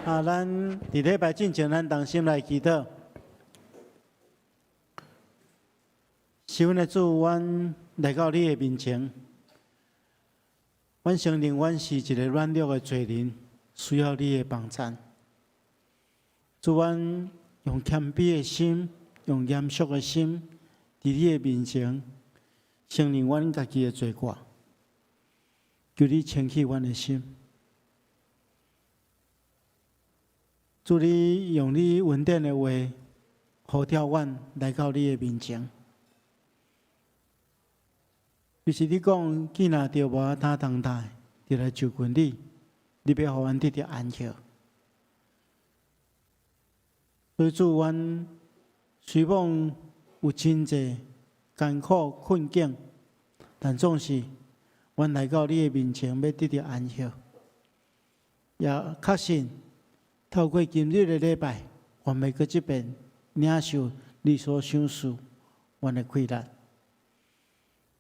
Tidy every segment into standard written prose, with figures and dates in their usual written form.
啊，咱佇禮拜進前，咱同心來祈禱。是阮的主，阮來到你的面前，阮承認阮是一个軟弱的罪人，需要你的幫贊。主，阮用謙卑的心，用嚴肅的心，佇你的面前承認阮家己的罪過，求你清洗阮的心。主，你用你恩典的話呼召阮來到你的面前。就是你講，囝若著無擔重擔，就來就近你，你欲予阮得著安息。所以主，阮雖罔有真濟艱苦困境，但總是阮來到你的面前，欲得著安息。也確信透過今日的禮拜，阮欲閣一遍領受你所賞賜阮的氣力。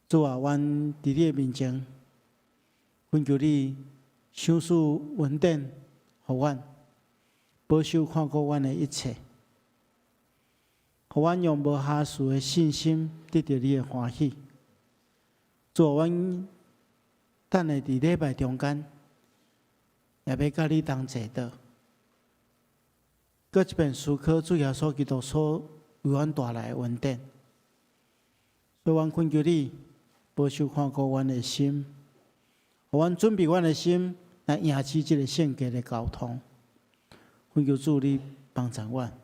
主啊，阮佇你的面前，懇求你賞賜恩典，予阮保守看顧阮的一切，予阮用無瑕疵的信心得著你的歡喜。主啊，阮等下佇禮拜中間，也欲佮你同齊禱，閣一遍思考主耶穌基督所為阮帶來的恩典。所以，阮懇求你保守看顧阮的心，予阮準備阮的心來迎接這個聖潔的交通。懇求主你幫助阮。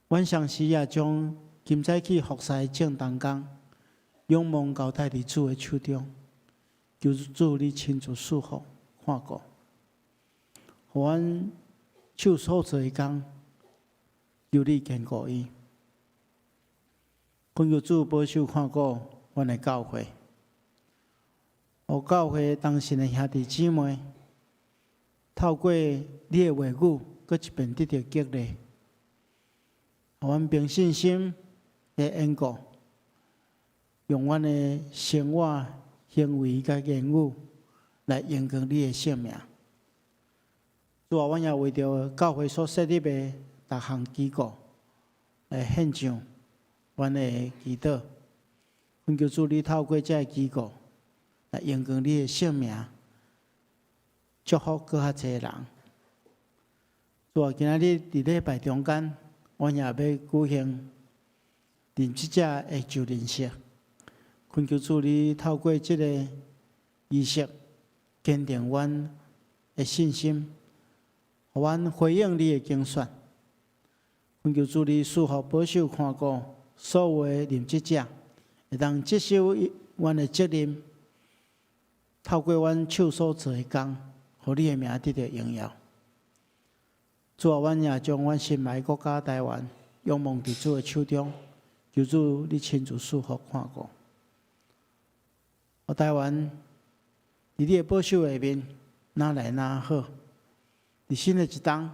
阮同時也將今早起服侍眾同工，仰望交託佇主的手中，求主你親自賜福看顧，予阮手所做的工，求你堅固伊。懇求主保守看顧阮的教會，予教會同信的兄弟姊妹，透過你的話語，閣一遍得著激勵，予阮憑信心的緣故，用阮的生活、行為佮言語來榮光你的聖名。主啊，阮也為著教會所設立的逐項機構來獻上阮的祈禱。懇求主你透過這个機構來榮光你的聖名，祝福閣較濟人。主啊，今仔日佇禮拜中間，阮也欲舉行認識者的就任式。懇求主你透過這個儀式，堅定阮的信心，予阮回應你的揀選。懇求主你賜福保守看顧所有的任職者，會當接受阮的責任，透過阮手所做的工，予你的名得著榮耀。主啊，阮也將阮心愛國家台灣仰望佇主的手中，求主你親自賜福看顧。予台灣佇你的保守下面，愈來愈好。佇新的一冬，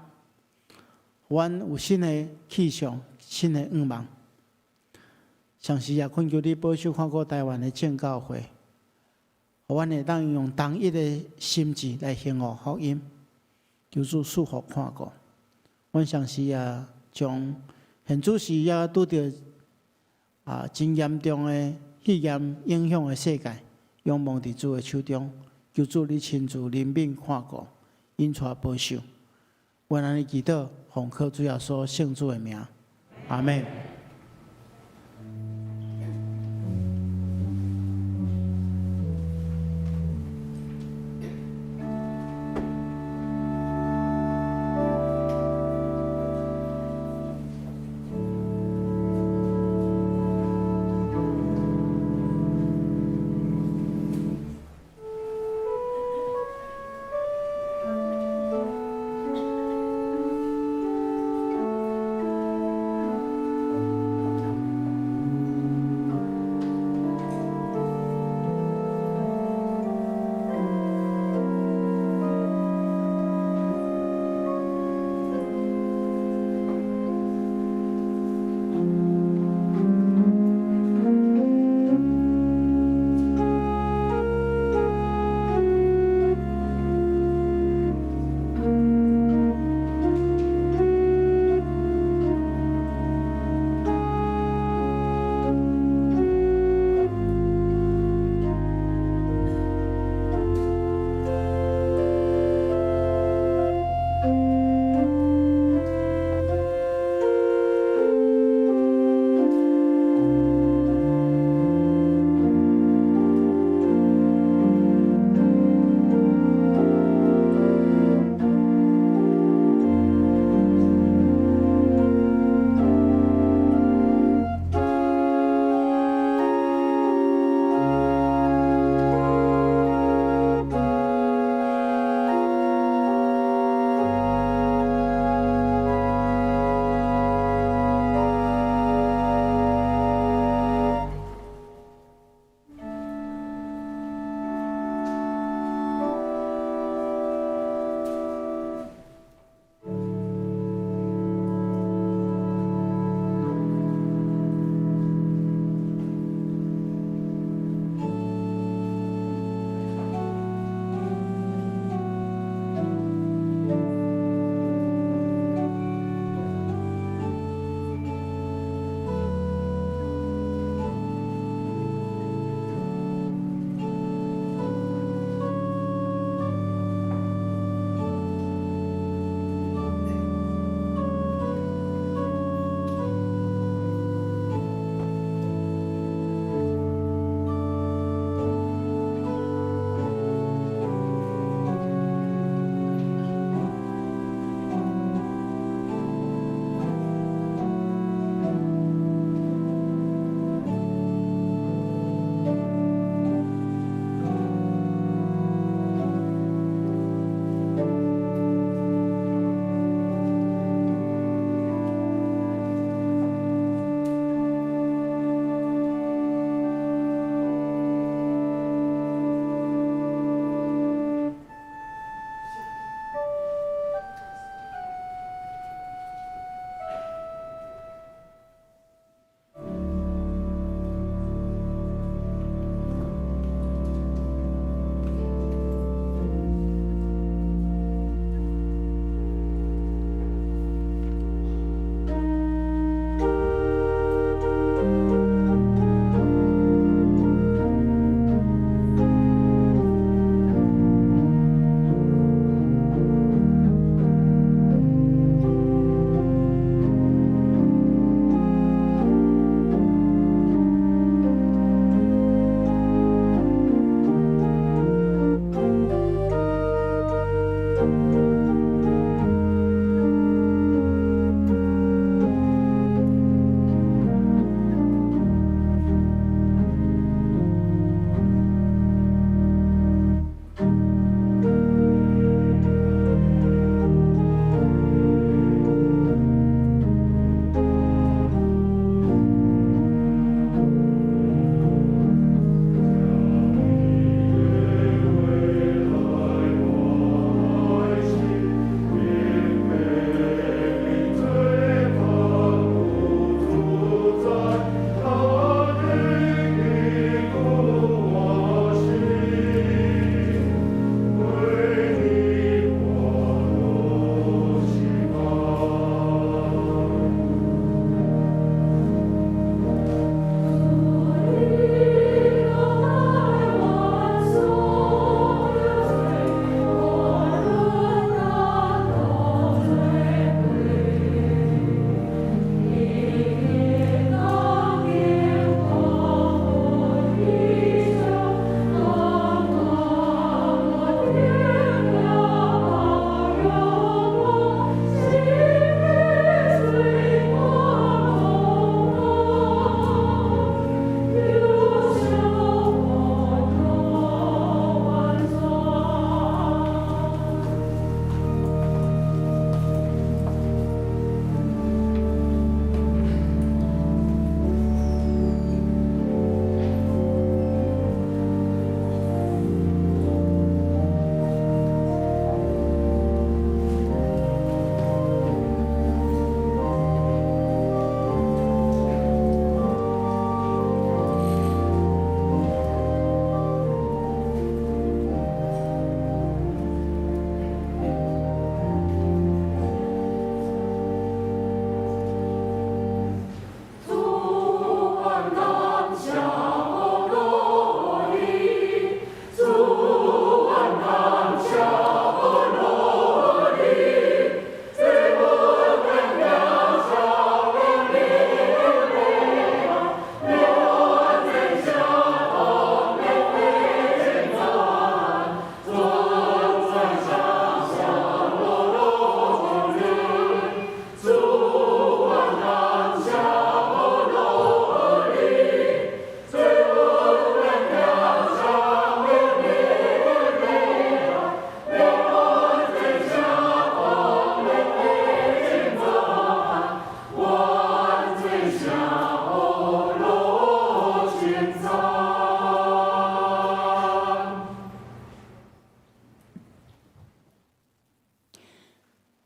阮有新的氣象、新的願望。同時也懇求你保守看顧台灣的眾教會，予阮會當用同一的心志來興旺福音，求主賜福看顧。阮同時也將現此時也拄著真嚴重的肺炎影響的世界，仰望佇主的手中，求主你親自憐憫看顧，引帶保守。阮按呢祈禱，奉靠主耶穌聖子的名，阿們。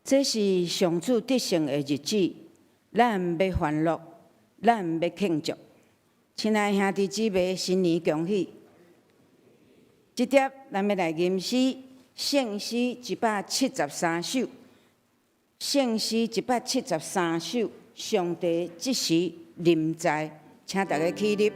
這是上主得勝的日子，咱欲歡樂，咱欲慶祝。親愛兄弟姊妹，新年恭喜！這碟咱欲來吟詩，聖詩173首，聖詩173首，上帝這時臨在，請大家起立。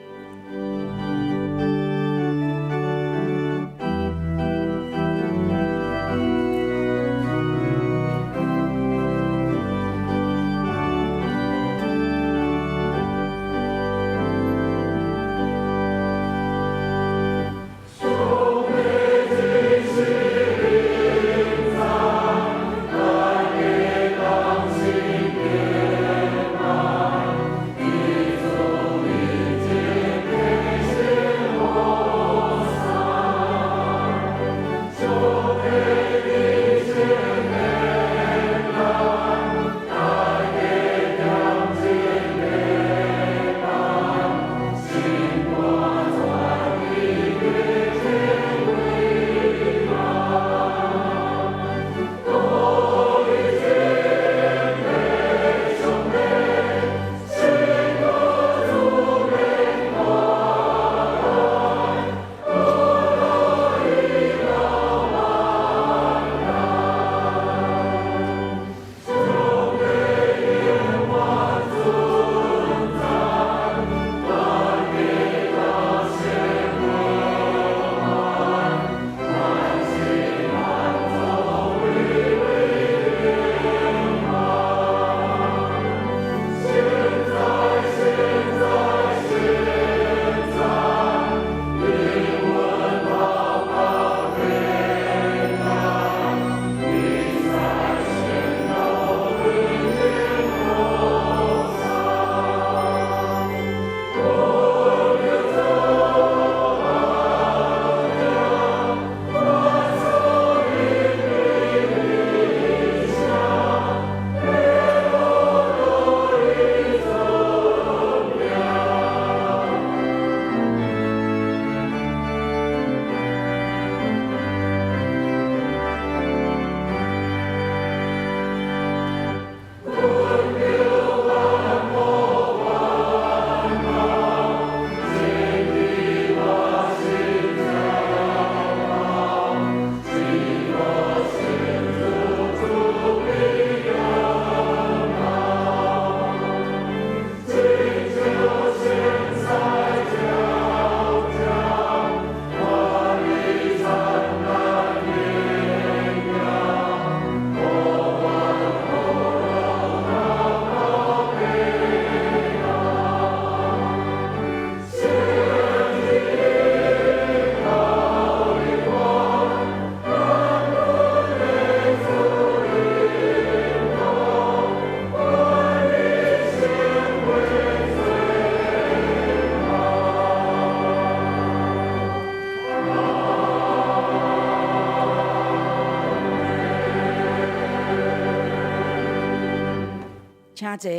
請坐。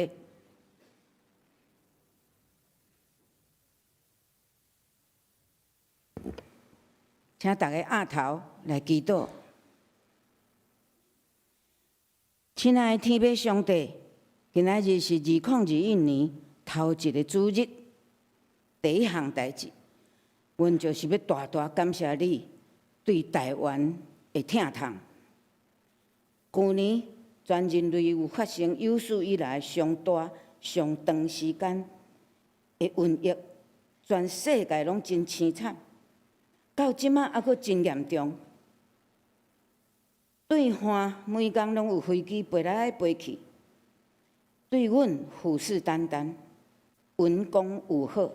請大家徛頭來祈禱。親愛的天父上帝，今仔日是2021年頭一个主日，第一項代誌，阮就是欲大大感謝你對台灣的疼痛。舊年全人類有發生有史以來上大、上長時間的瘟疫，全世界攏真凄慘，到這馬猶閣真嚴重。對岸每工攏有飛機飛來飛去，對阮虎視眈眈，文攻武嚇。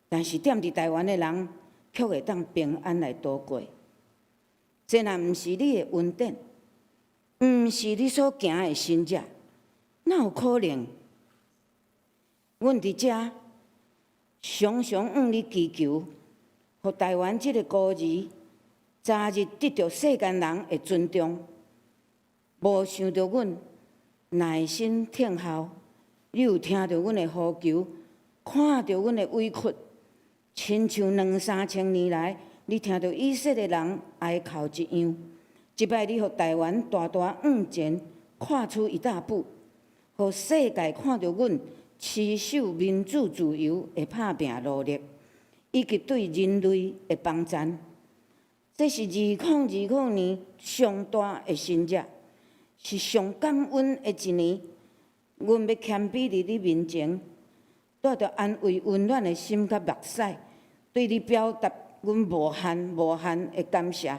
但是踮佇台灣的人，卻會當平安來度過。這若毋是你的恩典，毋是你所行的神蹟，哪有可能？阮佇遮常常向你祈求，予台灣這个孤兒早日得著世間人的尊重。無想著阮耐心等候，你有聽著阮的呼求，看著阮的委屈，親像兩三千年來，你聽著以色列人哀哭一樣，這擺你予台灣大大向前跨出一大步，予世界看著阮持守民主自由的拍拚努力，以及對人類的幫贊。這是2020年上大的成績，是上感恩的一年。阮欲謙卑佇你面前，帶著安慰溫暖的心佮目屎，對你表達阮無限無限的感謝。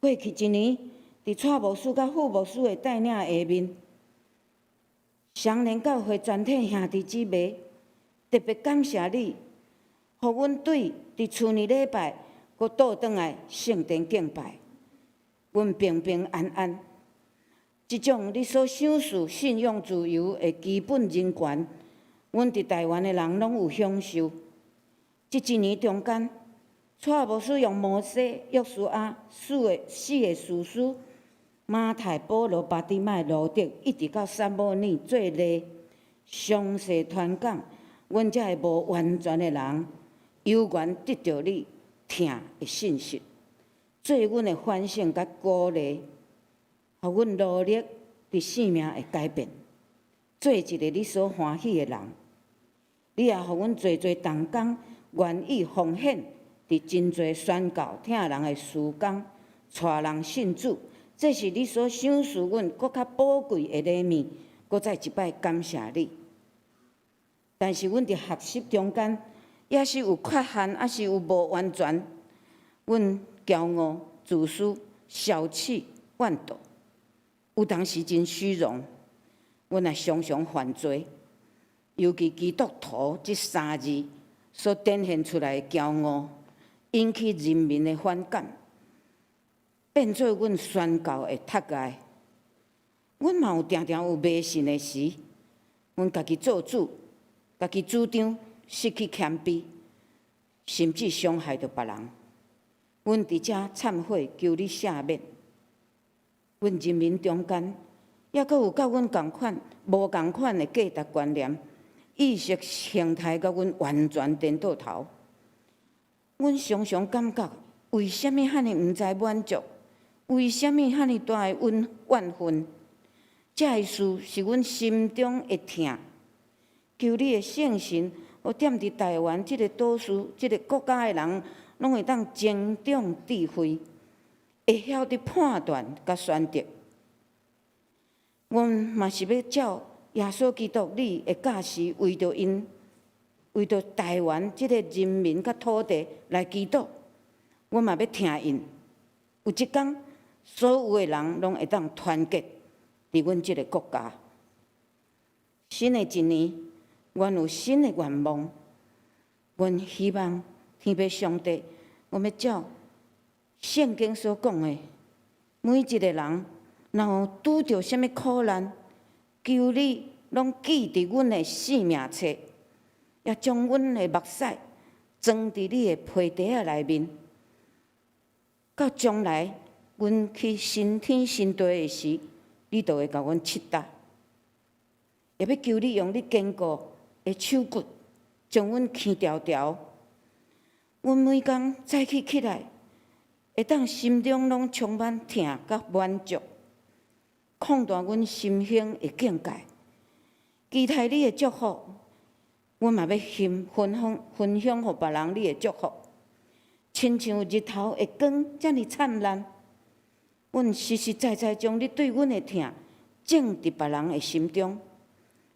過去一年，佇蔡牧師佮傅牧師的帶領下面，雙連教會全體兄弟姊妹，特別感謝你，予阮對佇厝內禮拜，閣倒轉來聖殿敬拜，阮平平安安。這種你所賞賜信仰自由的基本人權，阮佇台灣的人攏有享受。這一年中間，蔡牧師用摩西、約書亞四個士師、馬太、保羅、巴底買、路得，一直到撒母耳做例，詳細傳講，阮這个無完全的人，有緣得著你疼的信息，做阮的反省佮鼓勵，予阮努力佇生命的改變，做一个你所歡喜的人。你也予阮濟濟同工願意奉獻，佇真濟宣教疼人的時工，帶人信主，這是你所賞賜阮閣較寶貴的禮物。閣再一擺感謝你。但是阮佇學習中間，也是有缺陷，抑是有無完全。阮驕傲、自私、小氣、怨妒，有當時真虛榮。阮也常常犯罪，尤其基督徒這三字所展現出來的驕傲，引起人民的反感，變做阮宣教的窒礙。阮嘛有定定有迷信的時，阮家己做主，家己主張，失去謙卑，甚至傷害著別人。阮佇遮懺悔，求你赦免。阮人民中間，猶閣有佮阮仝款、無仝款的價值觀念、意識形態，佮阮完全顛倒頭。阮常常感覺，為啥物遐爾毋知滿足？為啥物遐爾大的怨恨？這个事是阮心中的疼。求你的聖神，予踮佇台灣這个島嶼、這个國家的人，攏會當增長智慧，會曉得判斷佮選擇。阮嘛是欲照耶穌基督你的教示，為著𪜶，為著台灣這个人民佮土地來祈禱。阮嘛欲聽𪜶，有一工，所有的人攏會當團結佇阮這个國家。新的一年，阮有新的願望，阮希望天父上帝，阮欲照聖經所講的，每一个人若有拄著啥物苦難，求你攏記佇阮的生命冊，也將阮的目屎裝佇你的皮袋仔內面。到將來，阮去新天新地的時，你就會共阮拭乾。也欲求你用你堅固的手骨，將阮牽牢牢。阮每工早起起來，會當心中攏充滿疼佮滿足，擴大阮心胸的境界。期待你的祝福，阮嘛欲分享予別人你的祝福。親像日頭的光遮爾燦爛，阮實實在在將你對阮的疼種佇別人的心中，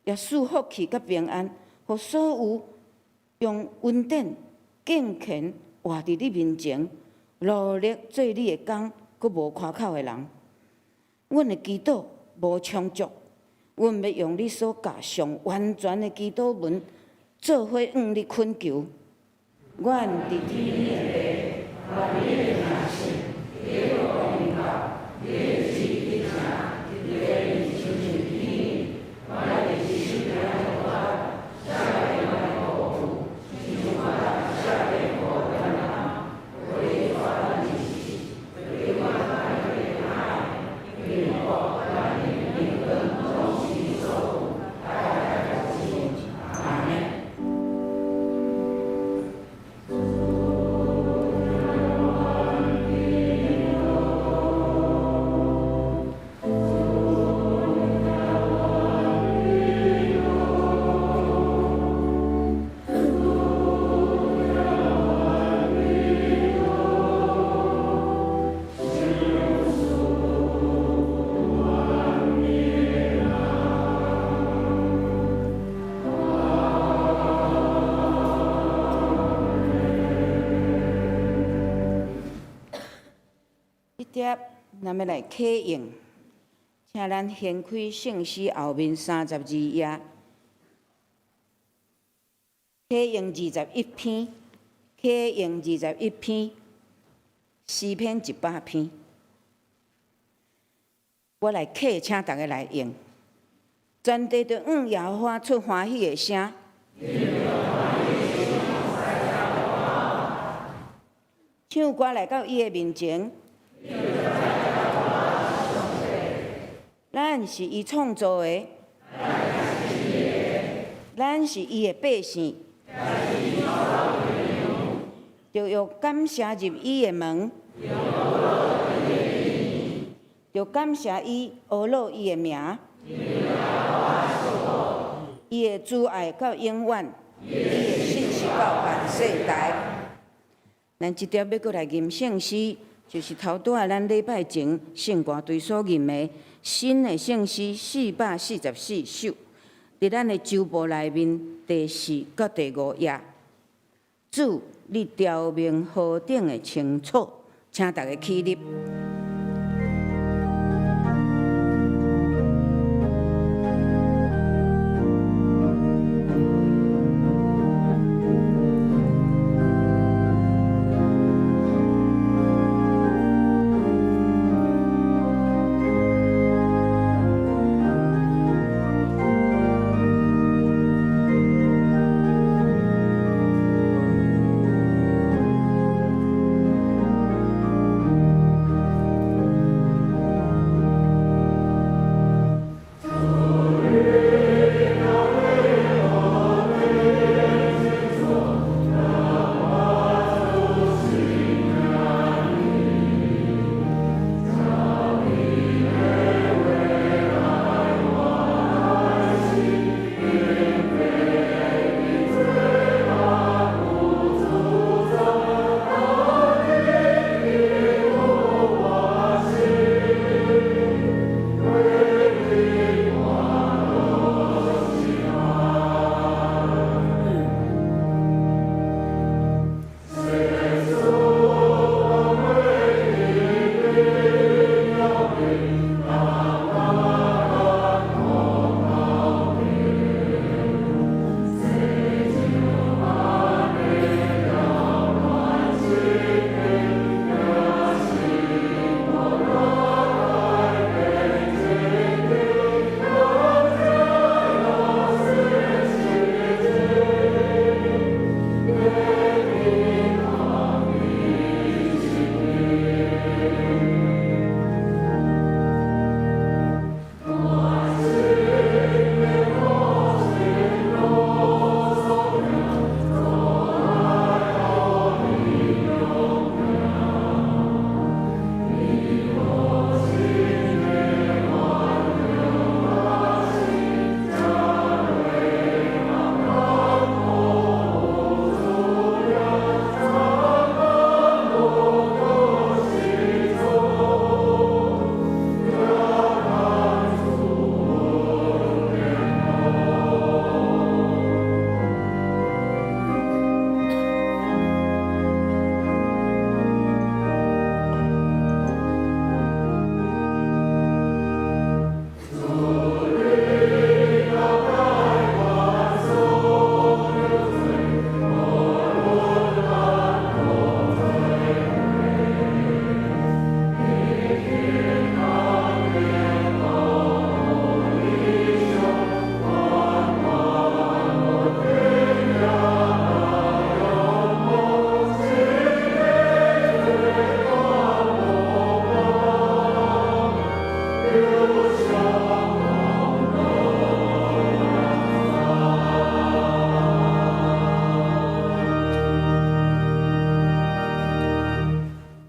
也賜福氣佮平安，予所有用恩典敬虔活佇你面前，努力做你的工，閣無誇口的人。阮的祈禱無充足，阮欲用你所教上完全的祈禱文，做伙向你懇求。願佇天的父，願你的名聖得到榮耀，你的旨意成，佇地親像天。阮的日食行予阮，赦免阮的過錯，親像阮赦免予咱人。無你帶咱入試，救阮脫離歹，因為國、權柄、榮光攏是你所有，代代無盡。阿們。主。咱欲來啟用，請咱掀開聖詩後面32頁，啟用二十一篇，啟用二十一篇，詩篇100篇。我來啟，請逐家來用。全地著向耶和華出歡喜的聲，唱歌來到伊的面前。咱是伊創造的，咱是伊的百姓，著用感謝入伊的門，著感謝伊，阿樂伊的名。伊的慈愛到永遠，伊的信實到萬世代。咱這碟欲閣來吟聖詩，就是頭拄仔咱禮拜前聖歌隊所吟的新的聖詩444首，佇咱的周報內面第四佮第五頁。主，你雕明何等的清楚，請逐家起立。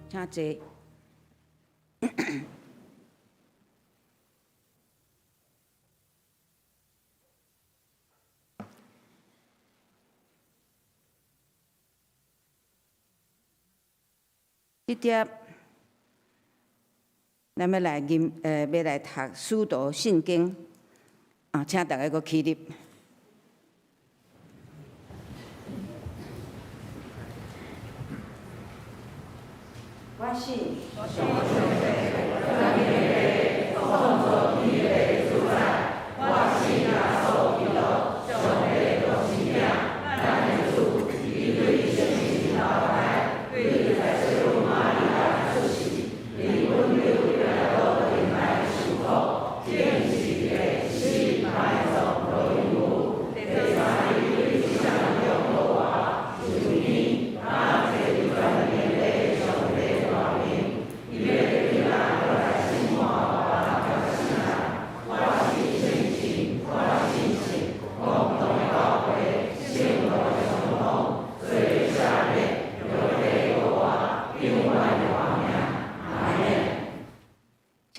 請坐。這碟咱欲來吟，欲來讀使徒信經，啊，請逐家閣起立。我信。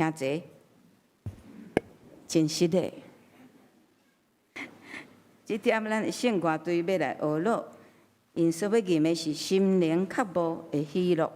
請坐。真實的，這點咱的聖歌隊欲來學樂，𪜶所欲吟的是心靈渴慕的喜樂。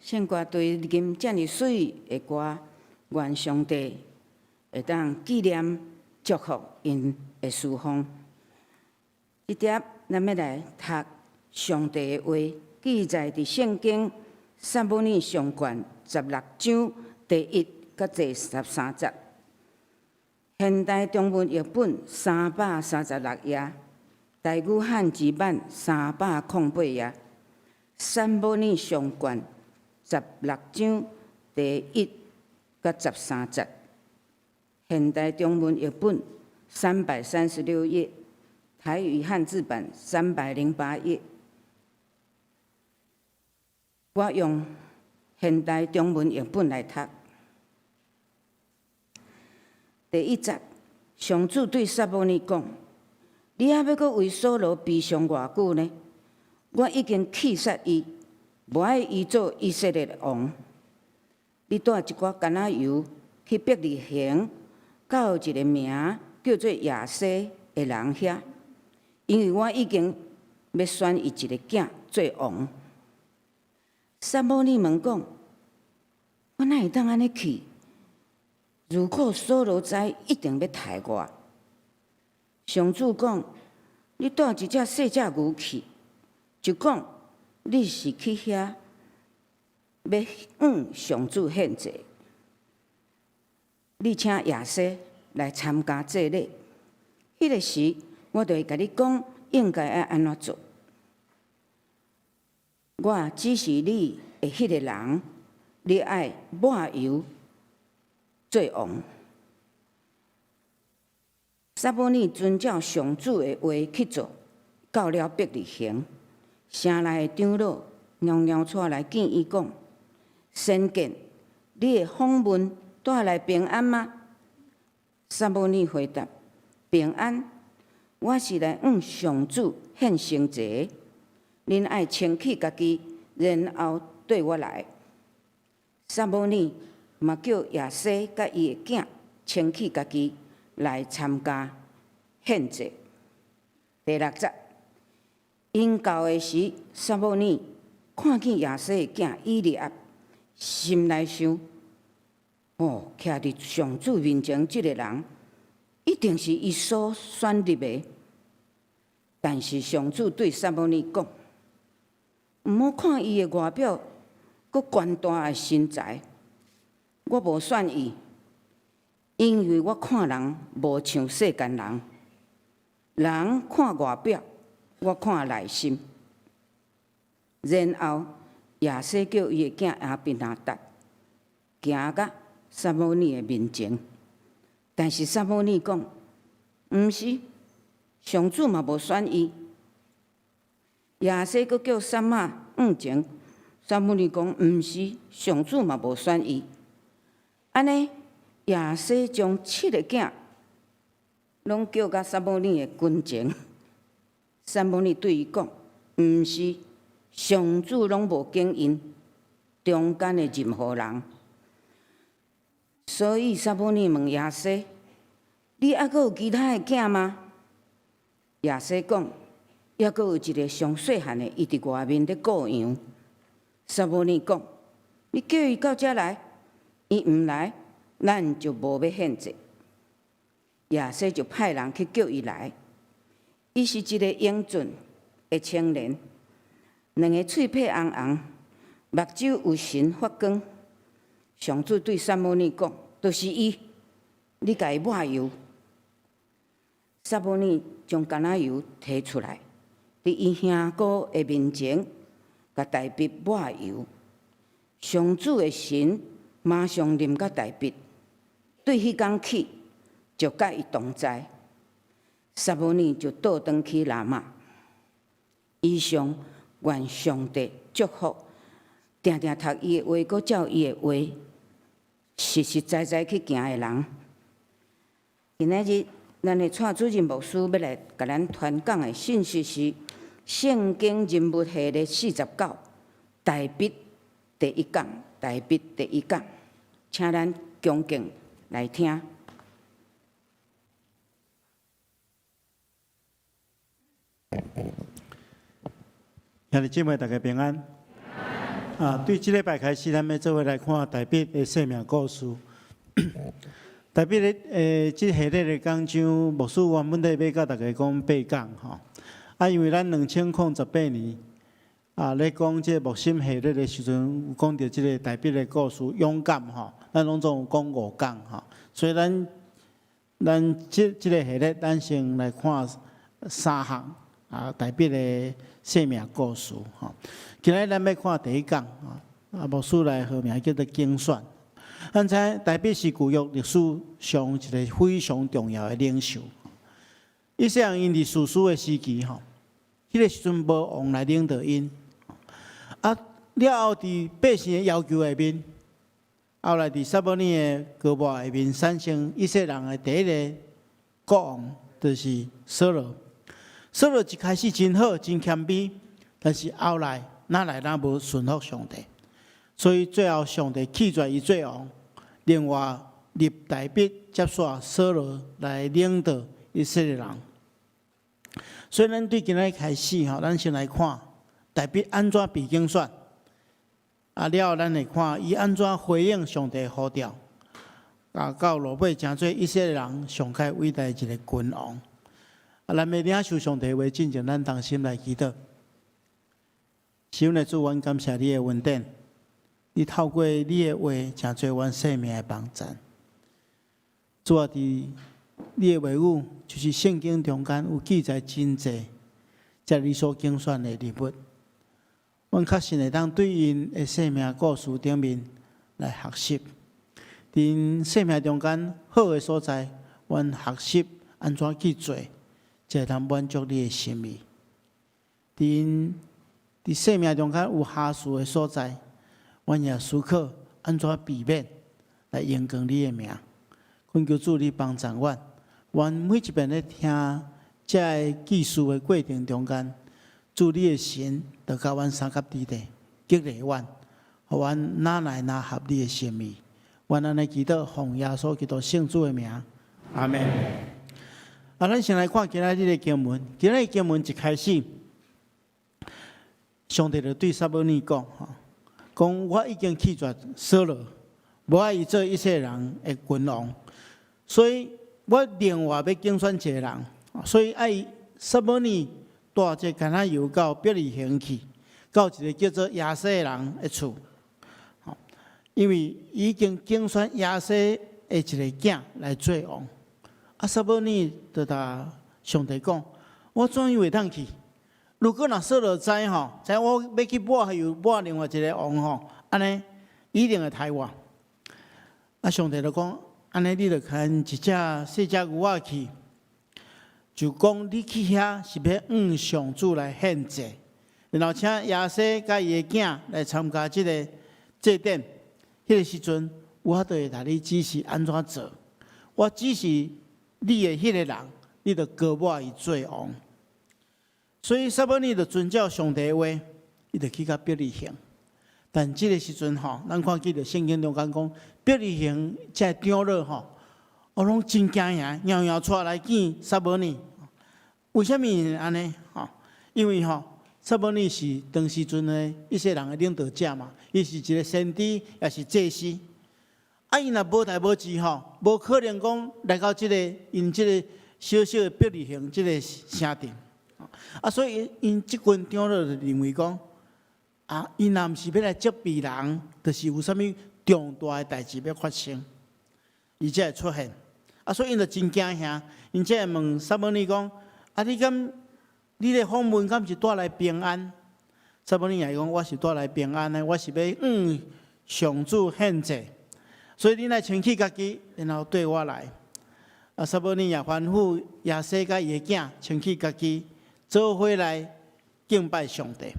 聖歌隊吟遮爾媠的歌，願上帝會當紀念祝福𪜶的事奉。這碟咱欲來讀上帝的話，記載佇聖經撒母耳上卷16章第1佮第13節。現代中文譯本336頁，台語漢字版308頁。撒母耳上卷16章第1佮13節，現代中文譯本336頁，台語漢字版308頁。我用現代中文譯本來讀。第1節，上主對撒母耳講：你猶欲閣為掃羅悲傷偌久呢？我已經棄殺伊，無愛伊做以色列的王。你帶一寡橄欖油去伯利恆，到一个名叫做耶西的人遐，因為我已經欲選伊一个囝做王。撒母耳問講：我哪會當按呢去？如果掃羅知，一定欲刣我。上主講：你帶一隻細隻牛去，就講你是去遐欲向上主獻祭。你請耶西來參加祭禮，彼个時我就會共你講應該愛按怎做。我指示你的彼个人，你愛抹油做王。撒母耳遵照上主的話去做，到了伯利恆，城內的長老迢迢出來見伊講：先見，你的訪問帶來平安嗎？撒母耳回答：平安，我是來向上主獻牲祭。恁愛清氣家己，然後綴我來。撒母耳嘛叫耶西佮伊的囝清氣家己來參加獻祭。第六節，𪜶到的時，撒母耳看見耶西的囝以利押，心內想：哦，徛佇上主面前這个人，一定是伊所選立的。但是上主對撒母耳講：毋好看伊的外表，閣懸大的身材，我無選伊，因為我看人無像世間人，人看外表，我看內心。然後耶西叫伊的囝亞比拿達行到撒母耳的面前，但是撒母耳講，毋是，上主嘛無選伊。耶西閣叫撒瑪向前，撒母耳講，毋是，上主嘛無選伊。按呢，耶西將七个囝攏叫到撒母耳的跟前，撒母耳對伊講，毋是，上主攏無揀𪜶中間的任何人。所以撒母耳問耶西：你猶閣有其他的囝嗎？耶西講：猶閣有一个上細漢的，伊佇外面咧顧羊。撒母耳講：你叫伊到遮來，伊毋來，咱就無欲獻祭。耶西就派人去叫伊來。伊是一个英俊的青年，兩个喙皮紅紅，目睭有神發光。上主對撒母耳講：就是伊，你共伊抹油。撒母耳將橄欖油提出來，佇伊兄哥的面前，共大衛抹油。上主的神馬上臨到大衛，對彼工起就佮伊同在。撒母耳就倒轉去拉瑪。以上願上帝祝福，定定讀伊的話，閣照伊的話，實實在在去行的人。今仔日，咱的蔡主任牧師欲來共咱傳講的信息是《聖經人物系列49》大衛第一講，大衛第一講，請咱恭敬來聽。兄弟姊妹，大家平安。啊，對這禮拜開始，咱欲做伙來看大衛的生命故事。大衛的這系列的講章，牧師原本咧欲共大家講八講吼。啊，因為咱2018年啊，咧講這個牧心系列的時陣，有講著這个大衛的故事，勇敢吼，咱攏總有講五講吼。所以咱咱這這个系列，咱先來看三項啊，大衛的生命故事吼。今日咱欲看第一講啊，啊，牧師來號名叫做揀選。咱知大衛是舊約歷史上一个非常重要的領袖。伊細漢𪜶佇士師的時期吼，彼个時陣無王來領導𪜶。啊，了後佇百姓的要求下面，後來佇撒母耳的膏抹下面產生以色列人的第一个國王，就是掃羅。掃羅一開始真好，真謙卑，但是後來哪來哪無順服上帝，所以最後上帝棄絕伊做王。另外立大衛接續掃羅來領導以色列人。所以咱對今仔日開始吼，咱先來看大衛按怎被揀選，啊了後咱會看伊按怎回應上帝呼召，啊到落尾成做以色列人上蓋偉大一個君王。啊，咱欲領受上帝話進前，咱同心來祈禱。是阮的主，阮感謝你的恩典，你透過你的話，成做阮生命的幫贊。主啊，佇你的話語，就是聖經中間有記載真濟，這你所揀選的人物，阮確實會當對𪜶的生命故事頂面來學習。佇𪜶生命中間好的所在，阮學習按怎去做，才會當滿足你的心意。佇𪜶佇生命中間有瑕疵的所在，阮也思考按怎避免來榮光你的名。懇求主你幫助阮，阮每一遍咧聽這个記事的過程中間，主你的神就佮阮相佮佇咧，激勵阮，予阮愈來愈合你的心意。阮按呢祈禱，奉耶穌基督聖子的名，阿門。啊，咱先來看今仔日的經文。今仔日經文一開始，上帝就對撒母耳講：吼，講我已經棄絕掃羅，無愛伊做以色列人的君王，所以我另外欲揀選一個人，所以愛撒母耳帶這橄欖油到伯利恆去，到一個叫做耶西的人的厝。因為已經揀選耶西的一個囝來做王。啊，撒母耳就共上帝講：我怎樣會當去？如果若掃羅知吼，知我欲去抹油抹另外一個王吼，按呢一定會刣我。啊，上帝就講：按呢你就牽一隻細隻牛仔去，就講你去遐是欲向上主來獻祭，然後請耶西佮伊的囝來參加這个祭典。彼个時陣，我就會共你指示按怎做。我指示你的彼个人，你就膏抹伊做王。所以撒母耳就遵照上帝的話，伊就去到伯利恆。但這个時陣吼，咱看見著聖經中間講，伯利恆這个長老吼，哦，攏真驚嚇，搖搖出來見撒母耳。為啥物按呢？吼，因為吼，撒母耳是當時陣的以色列人的領導者嘛，伊是一個先知，也是祭司。啊，伊若無代無誌吼，無可能講來到這个𪜶這个小小的伯利恆這个城鎮。啊，所以𪜶這群長老就認為講，啊，伊若毋是欲來責備人，就是有啥物重大的代誌欲發生，伊才會出現。啊，所以𪜶就真驚嚇，𪜶才會問撒母耳講：啊，你敢你的訪問敢是帶來平安？撒母耳也講：我是帶來平安的，我是欲向上主獻祭，所以你來清氣家己，然後綴我來。啊，撒母耳也吩咐耶西佮伊的囝清氣家己，做伙來敬拜上帝。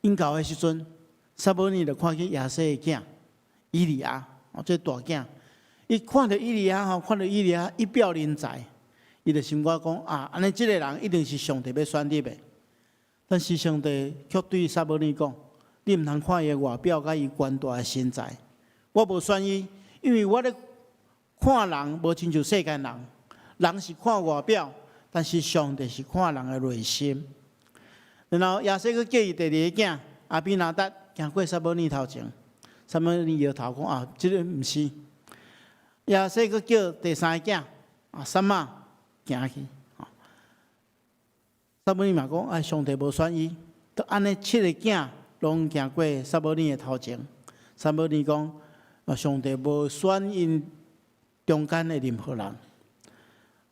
𪜶到的時陣，撒母耳就看見耶西的囝以利押，哦，這大囝，伊看著以利押吼，看著以利押一表人才，伊就心肝講啊，按呢這个人一定是上帝欲選立的。但是上帝卻對撒母耳講：你毋通看伊的外表佮伊懸大的身材，我無選伊，因為我咧看人無親像世間人，人是看外表，但是上帝是看人的內心。然後耶西閣叫伊第二个囝亞比拿達行過撒母耳頭前，撒母耳搖頭講啊，這个毋是。耶西閣叫第三个囝啊撒瑪行去，撒母耳嘛講啊，上帝無選伊，都按呢七個囝攏行過撒母耳的頭前，撒母耳講啊，上帝無選𪜶中間的任何人。啊，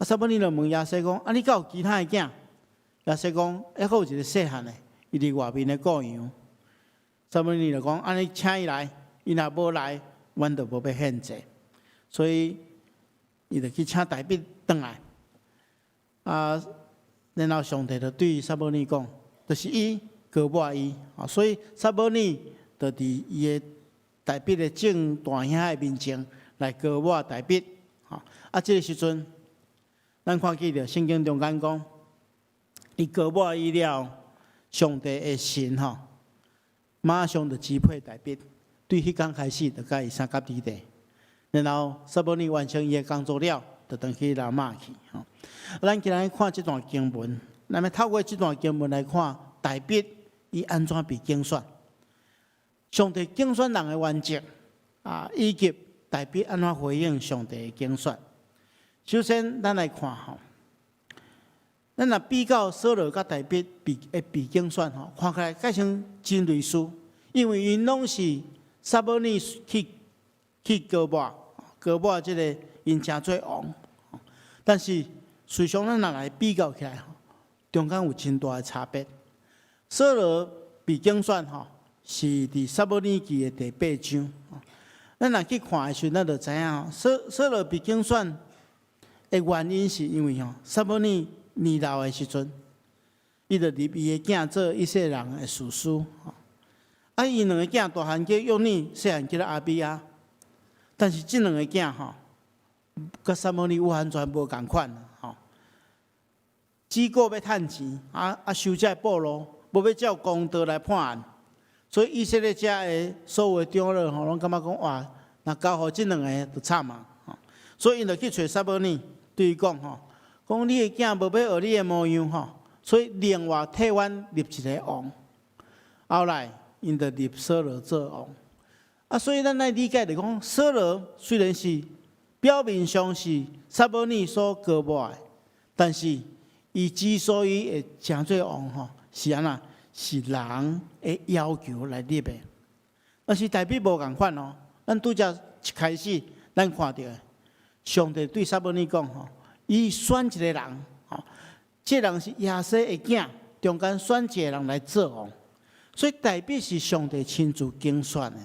撒母耳就問耶西講啊，你敢有其他的囝？耶西講，猶閣有一個細漢的，伊佇外面咧顧羊。撒母耳就講，按呢請伊來，伊若無來，阮就無欲獻祭。所以，伊就去請大衛轉來。啊，然後上帝就對撒母耳講，就是伊膏抹伊。啊，所以撒母耳就佇伊的大衛的眾大兄的面前來膏抹大衛。啊，這个時陣，咱看見著聖經中間講，伊膏抹伊了，上帝的神吼，馬上就支配大衛，對彼工開始就佮伊相佮佇咧。然後撒母耳完成伊的工作了，就轉去拉瑪去。吼，咱今日看這段經文，咱欲透過這段經文來看大衛伊按怎被揀選，上帝揀選人的原則啊，以及大衛按怎回應上帝的揀選。首先，咱來看吼，咱若比較掃羅佮大衛被揀選吼，看起來蓋像真類似，因為𪜶攏是撒母耳去膏抹，膏抹這个𪜶成做王。但是，事實上咱若來比較起來，中間有真大的差別。掃羅被揀選吼，是佇撒母耳記的第八章。咱若去看的時陣，咱就知影吼，掃羅被揀選的原因是因為吼，撒母耳年老的時陣，伊就立伊的囝做以色列人的士師。啊，伊兩个囝大漢叫約耳，細漢叫亞比亞。但是這兩个囝吼，佮撒母耳完全無仝款吼。只顧欲趁錢，啊收這個俸祿，無欲照公道來判案，所以以色列遮的所有的長老吼，攏感覺講哇，若交予這兩个就慘啊！所以𪜶就去揣撒母耳，對伊講吼，講你的囝無欲學你的模樣吼，所以另外替阮立一个王。後來𪜶就立掃羅做王。啊，所以咱愛理解就講，掃羅雖然是表面上是撒母耳所膏抹的，但是伊之所以會成做王吼，是按怎？是人的要求來立的。但是大衛無仝款哦。咱拄才一開始，咱看著上帝對撒母耳講吼，伊選一个人吼，這个人是耶西的囝，中間選一个人來做王，所以大衛是上帝親自揀選的。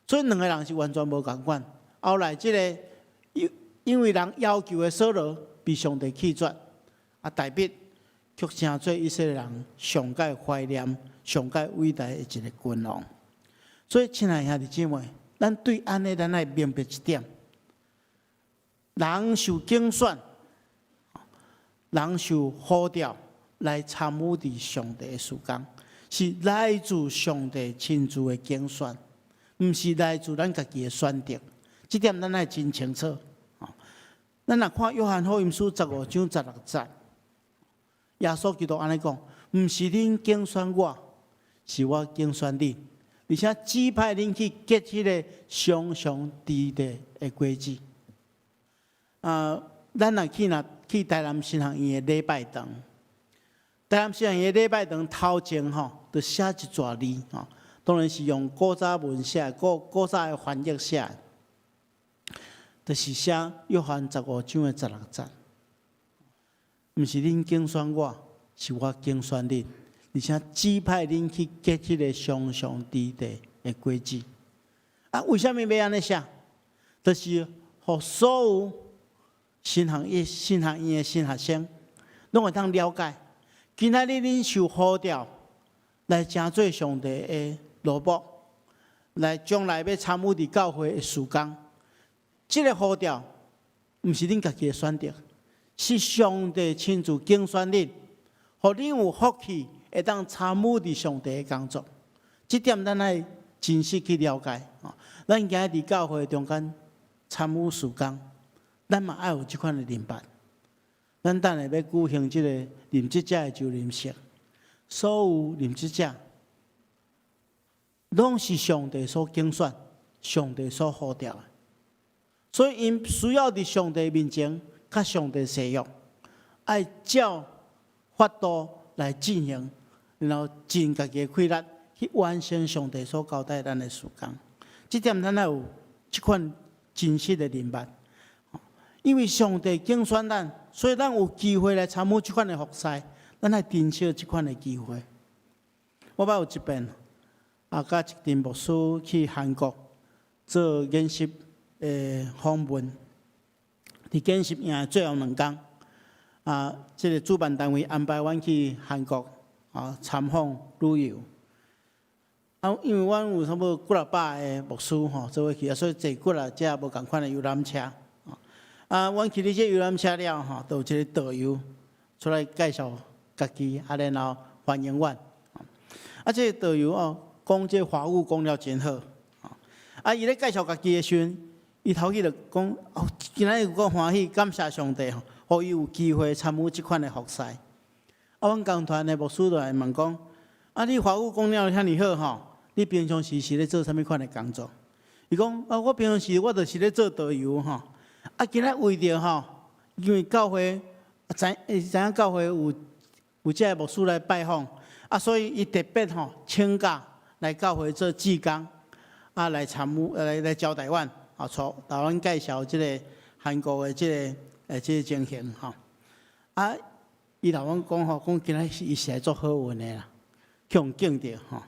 所以兩个人是完全無仝款。後來這个因為人要求的掃羅被上帝棄絕，啊，大衛卻成做以色列人上蓋懷念、上蓋偉大的一個君王。所以，親愛兄弟姊妹，咱對按呢，咱愛明白一點：人受揀選，人受呼召來參與佇上帝的事工，是來自上帝親自的揀選，毋是來自咱家己的選擇。這點咱愛真清楚。咱若看約翰福音書15章16節，耶穌基督按呢講：毋是恁揀選我，是我揀選恁，而且指派恁去結彼个常常甜的果子。啊，咱若去台南神學院的禮拜堂，台南神學院的禮拜堂頭前吼，就寫一逝字吼，當然是用古早文寫，古早的翻譯寫的，就是寫約翰十五章的十六節。毋是恁揀選我，是我揀選恁，而且指派恁去結彼个常常甜的果子。啊，為啥物欲按呢寫？就是予所有神學院的新學生，攏會當了解。今仔日恁受呼召來成做上帝的奴僕，來將來欲參與佇教會的事工。這个呼召，毋是恁家己的選擇，是上帝親自揀選恁，予恁有福氣會當參與佇上帝的工作。這點咱愛真實去了解。咱今日佇教會中間參與事工，咱嘛愛有這款的認捌。咱等下欲舉行這个任職者的就任式，所有任職者攏是上帝所揀選、上帝所呼召的，所以𪜶需要佇上帝面前，佮上帝誓約，愛照法度來進行，然後盡家己的氣力去完成上帝所交代咱的事工。這點咱愛有這款真實的認捌。因為上帝揀選咱，所以咱有機會來參與這款的服侍，咱愛珍惜這款的機會。我捌有一遍，啊，佮一陣牧師去韓國做研習的訪問，佇研習營的最後兩工，啊，這个主辦單位安排阮去韓國啊參訪旅遊。啊，因為阮有差不多幾若百个牧師吼做伙去，啊，所以坐幾若隻無仝款的遊覽車。啊，阮去佇這遊覽車了吼，就有一个導遊出來介紹家己，啊，然後歡迎阮。啊，這个導遊哦，講這華語講了真好。啊，伊咧介紹家己的時陣，伊頭去就講，哦，今仔日有夠歡喜，感謝上帝吼，予伊有機會參與這款的服侍。啊，阮工團的牧師就來問講，啊，你華語講了遐爾好吼，你平常時是咧做啥物款的工作？伊講，啊，我平常時我就是咧做導遊吼。啊，今仔為著吼，因為教會知知影教會有這个牧師來拜訪，啊，所以伊特別吼請假來教會做志工，啊，來參與來招待阮。啊，帶台灣介紹這个韓國的這个情形吼。啊，伊頭阮講吼，講今仔是伊是來足好運的啦，去予敬著吼。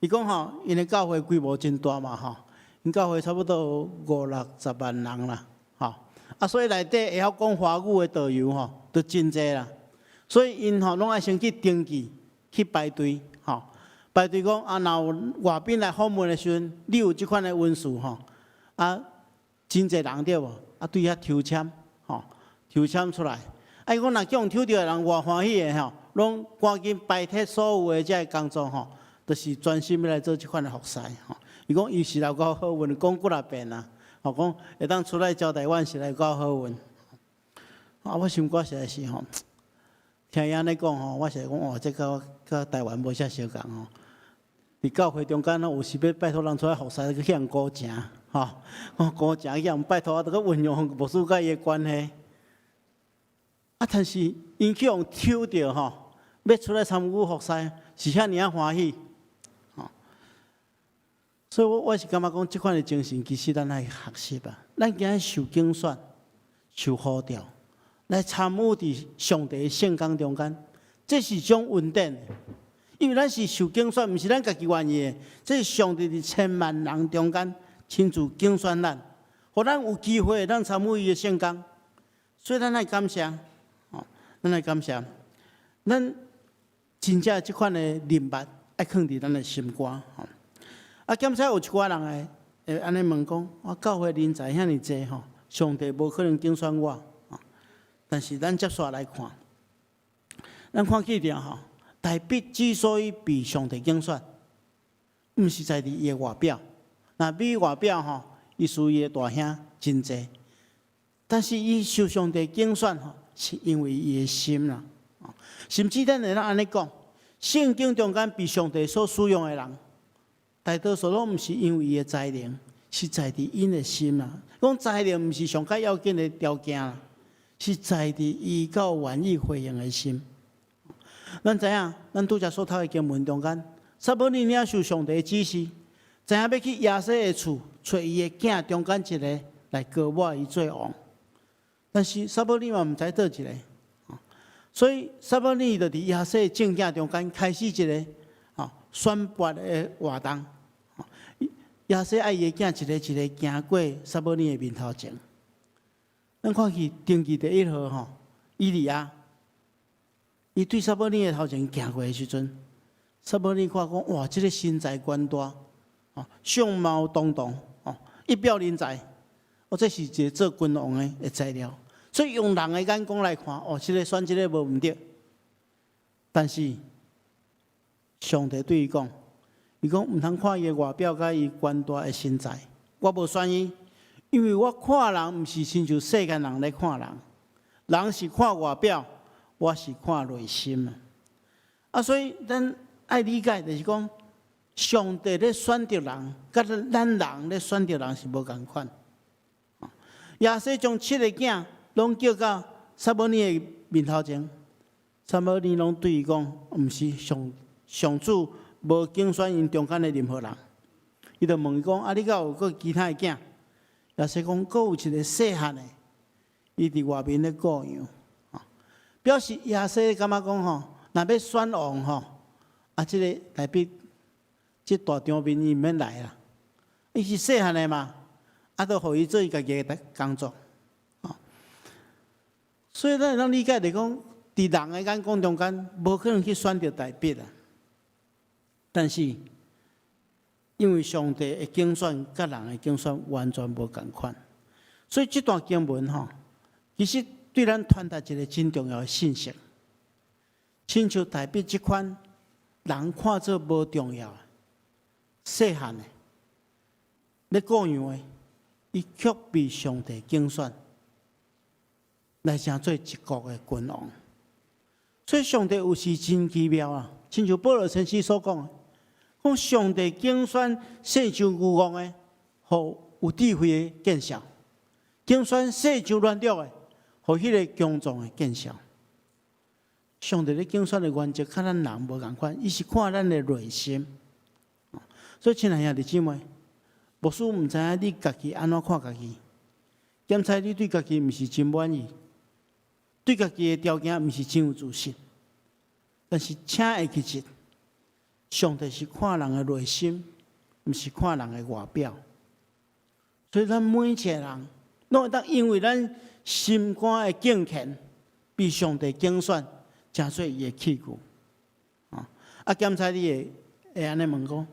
伊講吼，𪜶的教會規模真大嘛吼，𪜶教會差不多五六十萬人啦，吼。啊，所以內底會曉講華語的導遊吼，都真濟啦。所以𪜶吼攏愛先去登記，去排隊吼，排隊講啊，若有外賓來訪問的時陣，你有這款的文書吼，啊。真濟人對無？啊，對遐抽籤，吼，抽籤出來。啊，伊講若予人抽著的人偌歡喜的吼，攏趕緊擺脫所有的這个工作吼，就是專心欲來做這款的服侍吼。伊講伊是來夠好運，講幾若遍啊，吼講會當出來招待阮是來夠好運。啊，我心肝實在是吼，聽伊按呢講吼，我是講哦，這佮台灣無啥相仝吼。佇教會中間有時欲拜託人出來服侍，去予人估成。吼，估成去予拜託啊，著閣運用牧師佮伊的關係。啊，但是𪜶去予抽著吼，欲出來參與服侍，是遐爾仔歡喜。吼，所以我是感覺講，這款的精神其實咱愛學習啊。咱今日受揀選、受呼召，來參與佇上帝的聖工中間，這是種恩典。因為咱是受揀選，毋是咱家己願意的，這是上帝佇千萬人中間親自揀選咱，予咱有機會當參與伊的聖工，所以咱愛感謝，吼，咱愛感謝，咱真正這款的禮物愛囥佇咱的心肝，吼。啊，兼且有一寡人會按呢問講，我教會人才遐爾濟吼，上帝無可能揀選我，但是咱接續來看，咱看見著吼，大衛之所以被上帝揀選，毋是在佇伊的外表。若比外表吼，伊屬伊的大兄真濟，但是伊受上帝揀選吼，是因為伊的心啦。甚至咱會當按呢講，聖經中間被上帝所使用的人，大多數攏毋是因為伊的才能，是在佇𪜶的心啦。講才能毋是上較要緊的條件啦，是在佇伊夠願意回應的心。咱知影，咱拄才所讀的經文中間，撒母耳領受上帝的指示，知影欲去耶西的厝，揣伊的囝中間一个來膏抹伊做王。但是撒母耳嘛毋知佗一个，所以撒母耳就佇耶西的眾囝中間開始一个選拔的活動。耶西愛伊的囝一个一个行過撒母耳的面頭前。咱看去登記第一號吼，以利押。伊對撒母耳的頭前行過的時陣，撒母耳看講，哇，這个身材高大，哦，相貌堂堂，哦，一表人才，哦，這是一个做君王的材料。所以用人的眼光來看，哦，這个選這个無毋對。但是上帝對伊講，伊講毋通看伊的外表佮伊高大的身材，我無選伊，因為我看人毋是親像世間人咧看人，人是看外表。我是看內心啊！啊，所以咱愛理解，就是講，上帝咧選擇人，佮咱人咧選擇人是無仝款。耶西將七个囝攏叫到撒母耳的面頭前，撒母耳攏對伊講，毋是上上主無揀選𪜶中間的任何人。伊就問伊講：啊，你敢有閣其他的囝？耶西講，閣有一个細漢的，伊佇外面咧顧羊。表示耶西感覺講吼，若欲選王吼，啊，這个大衛這大場面伊毋免來啦，伊是細漢的嘛，啊，就予伊做伊家己的工作，所以咱會當理解來講，佇人的眼光中間，無可能去選擇大衛啦。但是，因為上帝的揀選佮人的揀選完全無仝款，所以這段經文吼，其實對咱傳達一个真重要的信息。親像大衛這款人看做無重要、細漢的，咧顧羊的，伊卻被上帝揀選來成做一國的君王。所以上帝有時真奇妙啊！親像保羅先生所講的，講上帝揀選世上愚戇的，予有智慧的見笑；揀選世上軟弱的，予彼个強壯的見笑。上帝咧揀選的原則，佮咱人無仝款，伊是看咱的內心。所以，親愛兄弟姊妹，牧師毋知影你家己按怎看家己，檢查你對家己毋是真滿意，對家己的條件毋是真有自信。但是，請會記得，上帝是看人的內心，毋是看人的外表。所以，咱每一个人，攏會當因為咱心肝的敬虔，被上帝揀選，成做伊的器具。啊，檢查你會會按呢問講：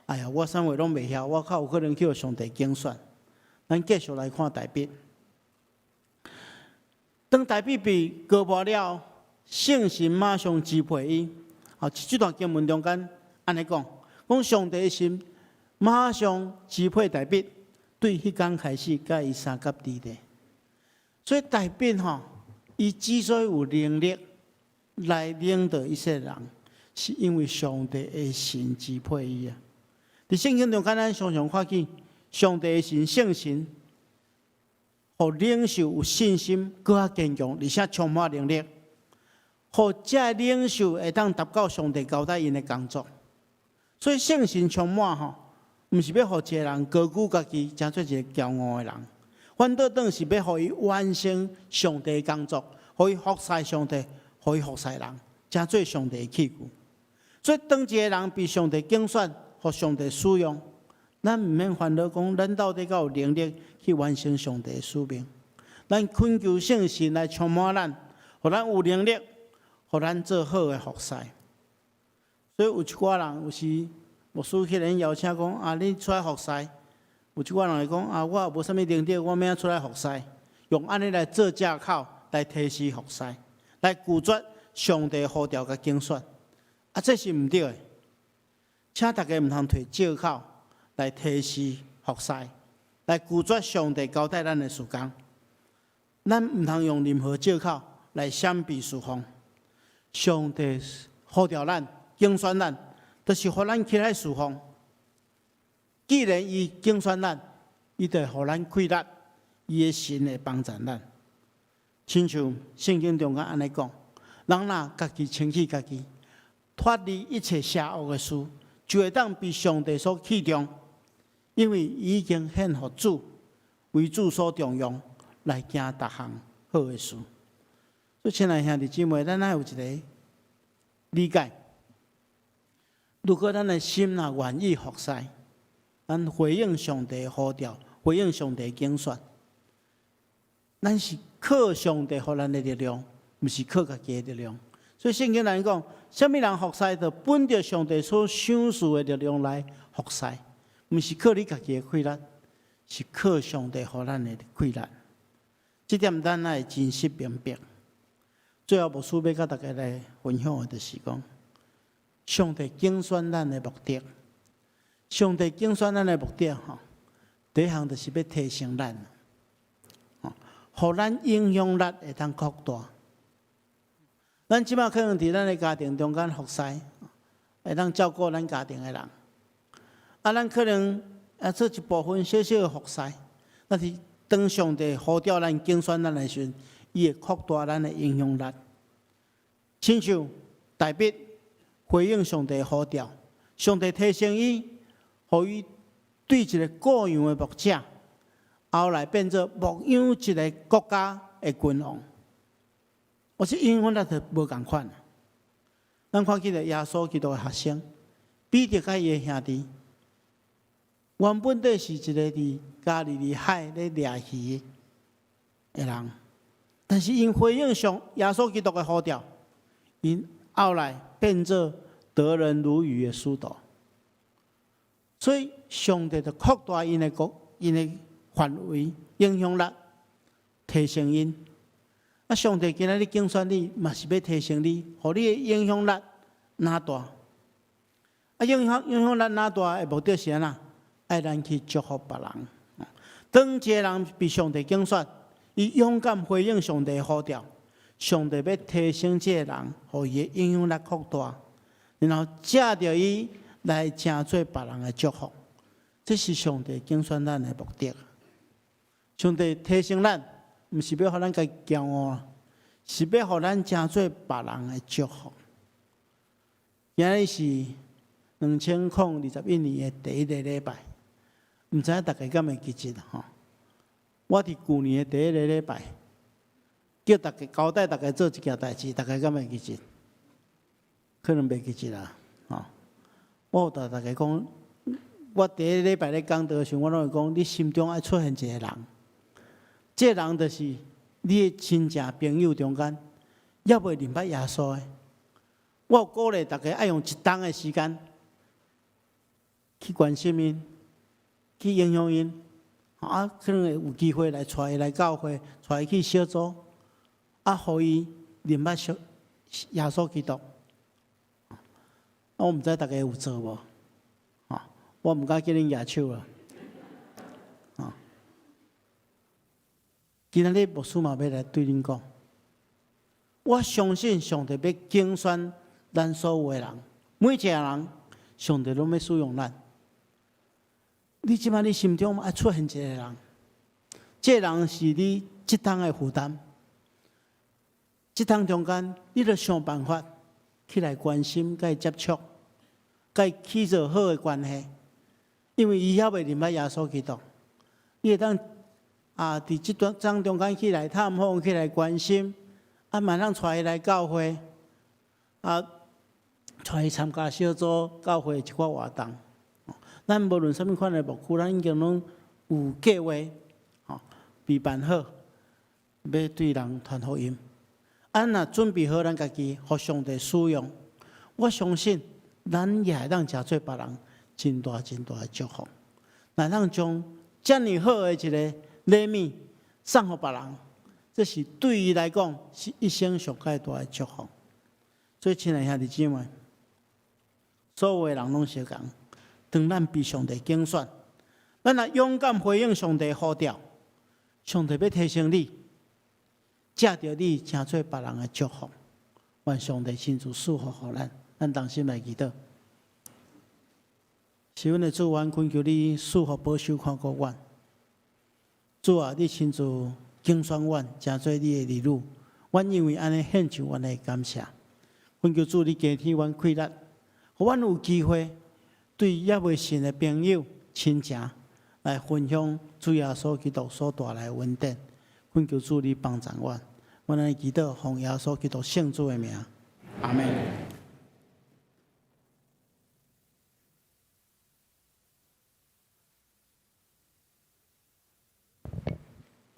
哎呀，我啥物攏袂曉，我較有可能去予上帝揀選。咱繼續來看大衛。當大衛被膏抹了，聖神馬上支配伊。啊，這段經文中間按呢講，講上帝的神馬上支配大衛，對彼工開始佮伊相佮佇咧。所以大衛吼，伊之所以有能力來領導以色列人，是因為上帝的神支配伊啊。佇聖經中間，咱常常看見上帝的神聖神，予領袖有信心，閣較堅強，而且充滿能力，予這个領袖會當達到上帝交代𪜶的工作。所以聖神充滿吼，毋是欲予一个人高舉家己，成做一個驕傲的人，反倒轉是欲予伊完成上帝的工作，予伊服侍上帝，予伊服侍人，成做上帝的器具。所以當一个人被上帝揀選，予上帝使用，咱毋免煩惱講，咱到底敢有能力去完成上帝的使命。咱懇求聖神來充滿咱，予咱有能力，予咱做好的服侍。所以有一寡人有時牧師彼人邀請講啊，你出來服侍。有一寡人會講啊，我也無啥物能力，我欲按怎出來服侍？用按呢來做借口來推辭服侍，來拒絕上帝呼召佮揀選。啊，這是毋對的。請大家毋通提借口來推辭服侍，來拒絕上帝交代咱的事工。咱毋通用任何借口來閃避事奉。上帝呼召咱、揀選咱，就是予咱起來事奉。既然伊揀選咱，伊就會予咱氣力，伊的神會幫助咱。親像聖經中間按呢講，人若家己清洗家己，脫離一切邪惡的事，就會當被上帝所器重，因為伊已經獻予主，為主所重用，來行逐項好的事。所以，親愛兄弟姊妹，咱愛有一个理解：如果咱的心若願意服侍，咱回應上帝呼召，回應上帝揀選，咱是靠上帝予咱的力量，毋是靠家己的力量。所以聖經來講，啥物人服侍，就本著上帝所賞賜的力量來服侍，毋是靠你家己的氣力，是靠上帝予咱的氣力。這點咱愛真實明白。最後，牧師欲佮大家來分享的，就是講，上帝揀選咱的目的。上帝揀選咱的目的，吼，第一項就是欲提升咱，予咱影響力會當擴大。咱這擺可能佇咱的家庭中間服侍，會當照顧咱家庭的人。啊，咱可能啊做一部分小小的服侍，但是當上帝呼召咱、揀選咱的時陣，伊會擴大咱的影響力。親像大衛回應上帝呼召，上帝提升伊，予伊對一个羔羊的牧者，後來變做牧養一个國家的君王。我這影響力就無仝款。咱看見著耶穌基督的學生彼得佮伊的兄弟，原本底是一个佇加利利海咧掠魚的人，但是𪜶回應上耶穌基督的呼召，𪜶後來變做得人如魚的使徒。所以上帝就擴大𪜶的國、𪜶的範圍、影響力，提升𪜶。啊，上帝今仔日揀選你，嘛是欲提升你，予你的影響力若大。啊，影響力若大的目的是按怎？愛咱去祝福別人。當一个人被上帝揀選，伊勇敢回應上帝的呼召，上帝欲提升這个人，予伊的影響力擴大，然後藉著伊來成做別人的祝福。這是上帝揀選咱的目的。上帝提升咱，毋是欲予咱家己驕傲，是欲予咱成做別人的祝福。今日是2021年的第一个禮拜，毋知影大家敢會記得吼？我佇舊年的第一个禮拜，叫大家交代大家做一件代誌，大家敢會記得？可能袂記得啦，吼！我有共大家講，我第一个禮拜咧講道的時陣，我攏會講，你心中愛出現一個人，這個人就是你的親情朋友中間，猶未認捌耶穌的。我有鼓勵大家愛用一冬的時間去關心𪜶，去影響𪜶，啊，可能會有機會來帶伊來教會，帶伊去小組，啊，予伊認捌耶穌基督。啊，我毋知大家有做無？啊，我毋敢叫恁舉手啦。啊，今仔日牧師嘛欲來對恁講，我相信上帝欲揀選咱所有的人，每一个人，上帝攏欲使用咱。你這擺你心中愛出現一個人，這個人是你這冬的負擔。這冬中間，你著想辦法去來關心、共伊接觸、共伊起做好的關係，因為伊猶未認捌耶穌基督。你會當啊，佇這段當中間去來探訪、去來關心，啊，嘛通帶伊來教會，啊，帶伊參加小組、教會一寡活動。咱無論啥物款的牧區，咱已經攏有計劃，吼，備辦好，欲對人傳福音。啊，若準備好咱家己，予上帝使用，我相信咱也會當成做別人真大真大的祝福。若咱將遮爾好的一个禮物送予別人，這是對伊來講是一生上蓋大的祝福。所以，親愛兄弟姊妹，所有的人攏相仝。當咱被上帝揀選，咱若勇敢回應上帝呼召，上帝欲提升你，藉著你成做別人的祝福。願上帝親自賜福予咱，咱同心來祈禱。是阮的主，阮懇求你賜福保守看顧阮。主啊，你親自揀選阮，成做你的兒女，阮因為按呢獻上阮的感謝。懇求主，你加添阮氣力，予阮有機會對猶未信的朋友、親情來分享主耶穌基督所帶來的恩典。懇求主你幫助阮，阮按呢祈禱，奉耶穌基督聖子的名，阿們。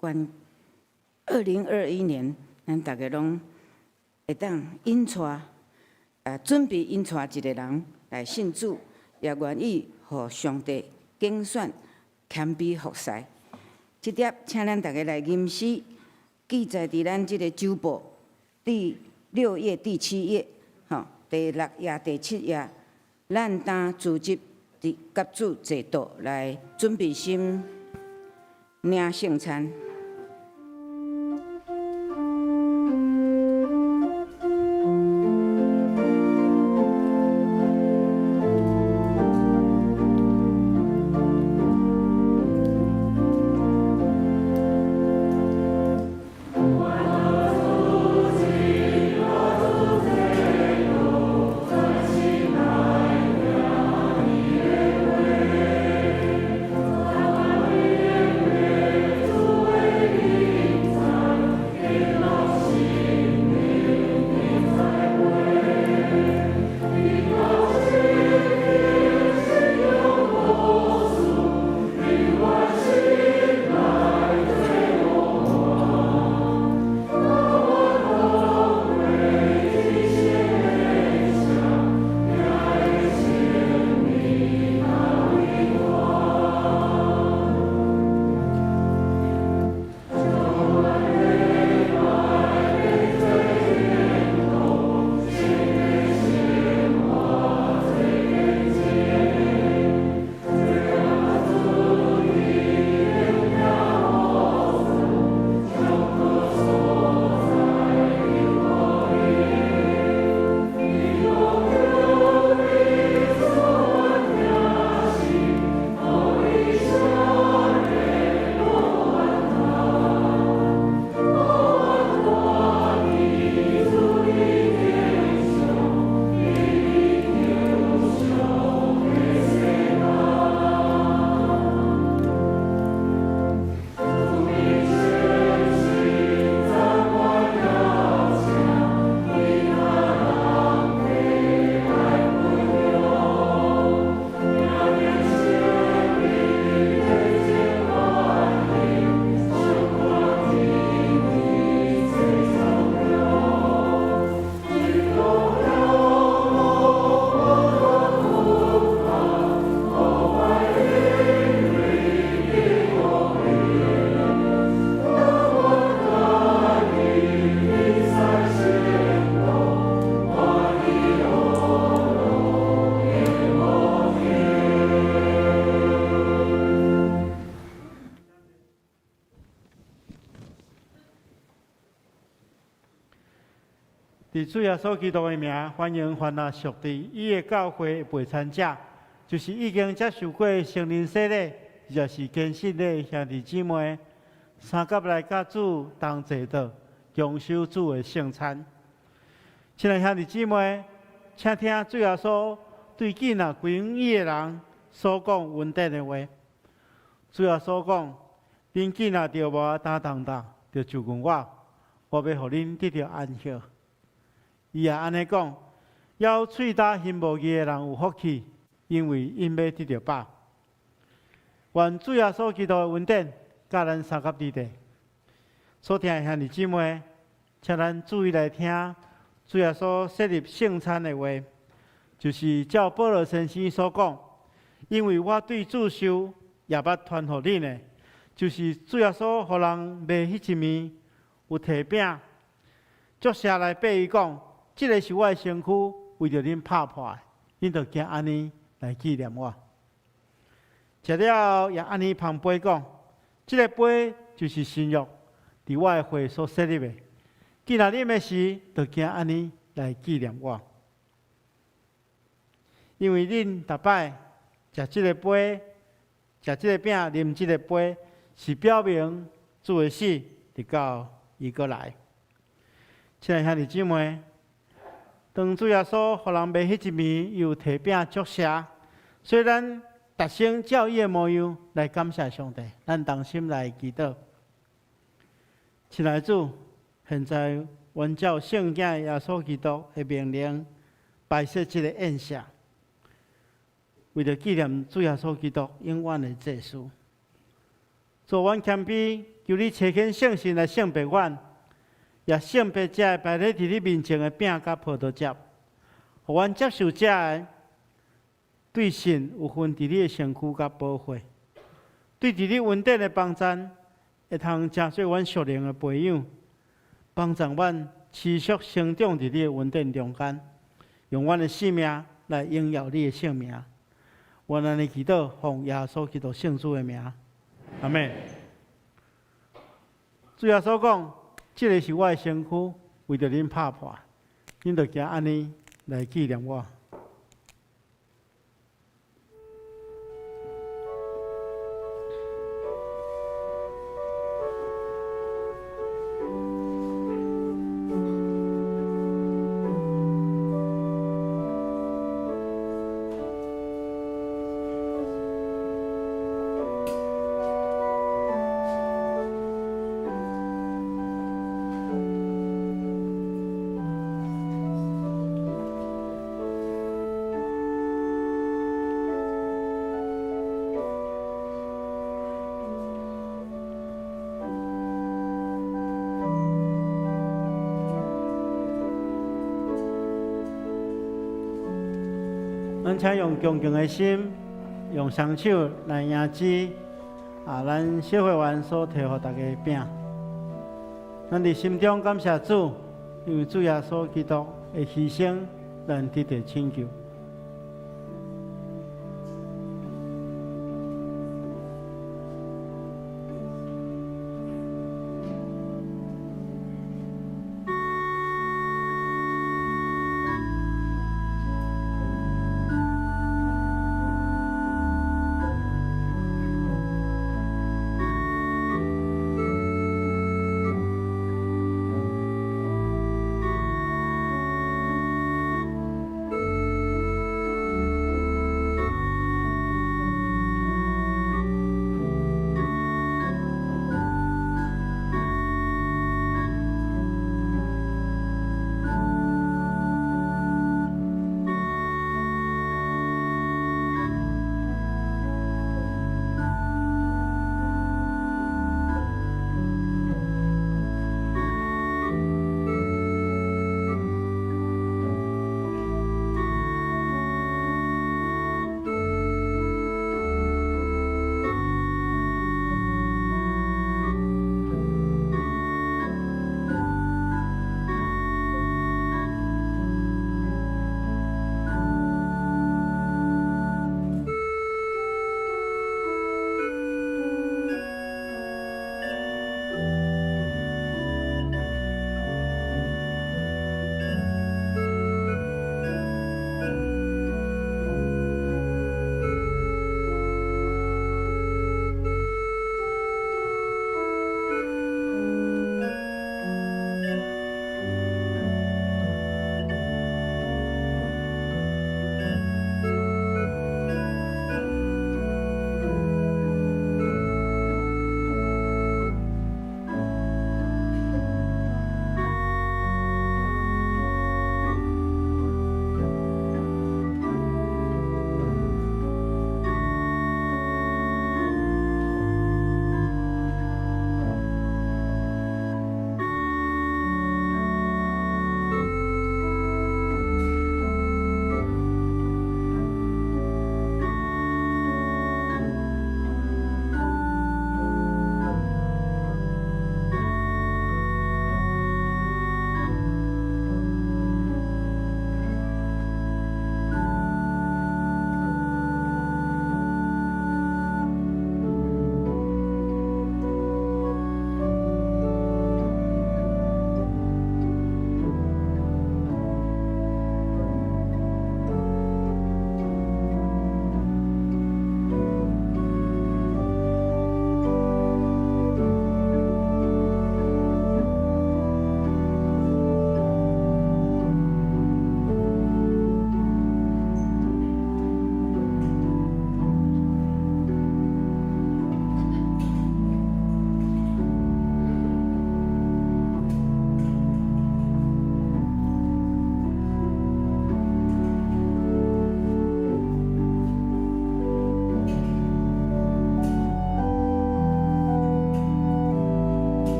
願2021年，咱逐家攏會當引帶，準備引帶一个人來信主，也願意予上帝揀選謙卑服侍。這碟請咱逐家來吟詩，記載佇咱這个周報第六頁、第七頁，吼，第六頁、第七頁，咱當組織佇佮主坐桌來準備心領聖餐。佇主耶穌基督的名，歡迎凡若屬佇伊的教會的陪餐者，就是已經接受過聖靈洗禮，或者是堅信的兄弟姊妹，相佮來佮主同坐桌，共守主的聖餐。親愛兄弟姊妹，請聽主耶穌對囝仔歸向伊的人所講恩典的話。主耶穌講：恁囝若著無擔重擔，就就近我，我欲予恁得著安息。伊也按呢講，枵喙焦心無義的人有福氣，因為𪜶欲得著飽。願主耶穌基督的恩典，佮咱相佮佇咧。所疼的兄弟姊妹，請咱注意來聽主耶穌設立聖餐的話，就是照保羅先生所講，因為我對主受，也捌傳予恁的，就是主耶穌予人賣彼一暝，有提餅，祝謝來擘伊講。這个是我的身軀，為著恁拍破的，恁著行按呢來紀念我。食了也按呢捧杯講，這个杯就是新約，佇我的血所設立的。既然啉的時，著行按呢來紀念我。因為恁逐擺食這个杯、食這個餅、啉這个杯，是表明主的死，直到伊閣來。親愛兄弟姊妹，當主耶穌予人賣彼一暝，伊有提餅祝謝，所以咱逐聲照伊的模樣來感謝上帝。咱同心來祈禱。親愛的主，現在阮照聖子耶穌基督的命令，擺設這个宴席，為著紀念主耶穌基督永遠的祭司。主，阮謙卑，求你差遣聖神來聖別阮。也聖別這个擺佇你面前的餅佮葡萄汁，予阮接受這个對信有份佇你的身軀佮寶血，對佇你恩典的幫贊，會通成做阮屬靈的培養，幫助阮持續成長佇你的恩典中間，用阮的生命來榮耀你的聖名。阮按呢祈禱，奉耶穌基督聖子的名，阿們。主耶穌講。這个是我的身軀，為著恁拍破，恁著行按呢來紀念我。咱請用恭敬的心，用雙手來迎接啊，咱小會員所提予大家的餅。咱佇心中感謝主，因為主耶穌基督的犧牲，咱得著拯救。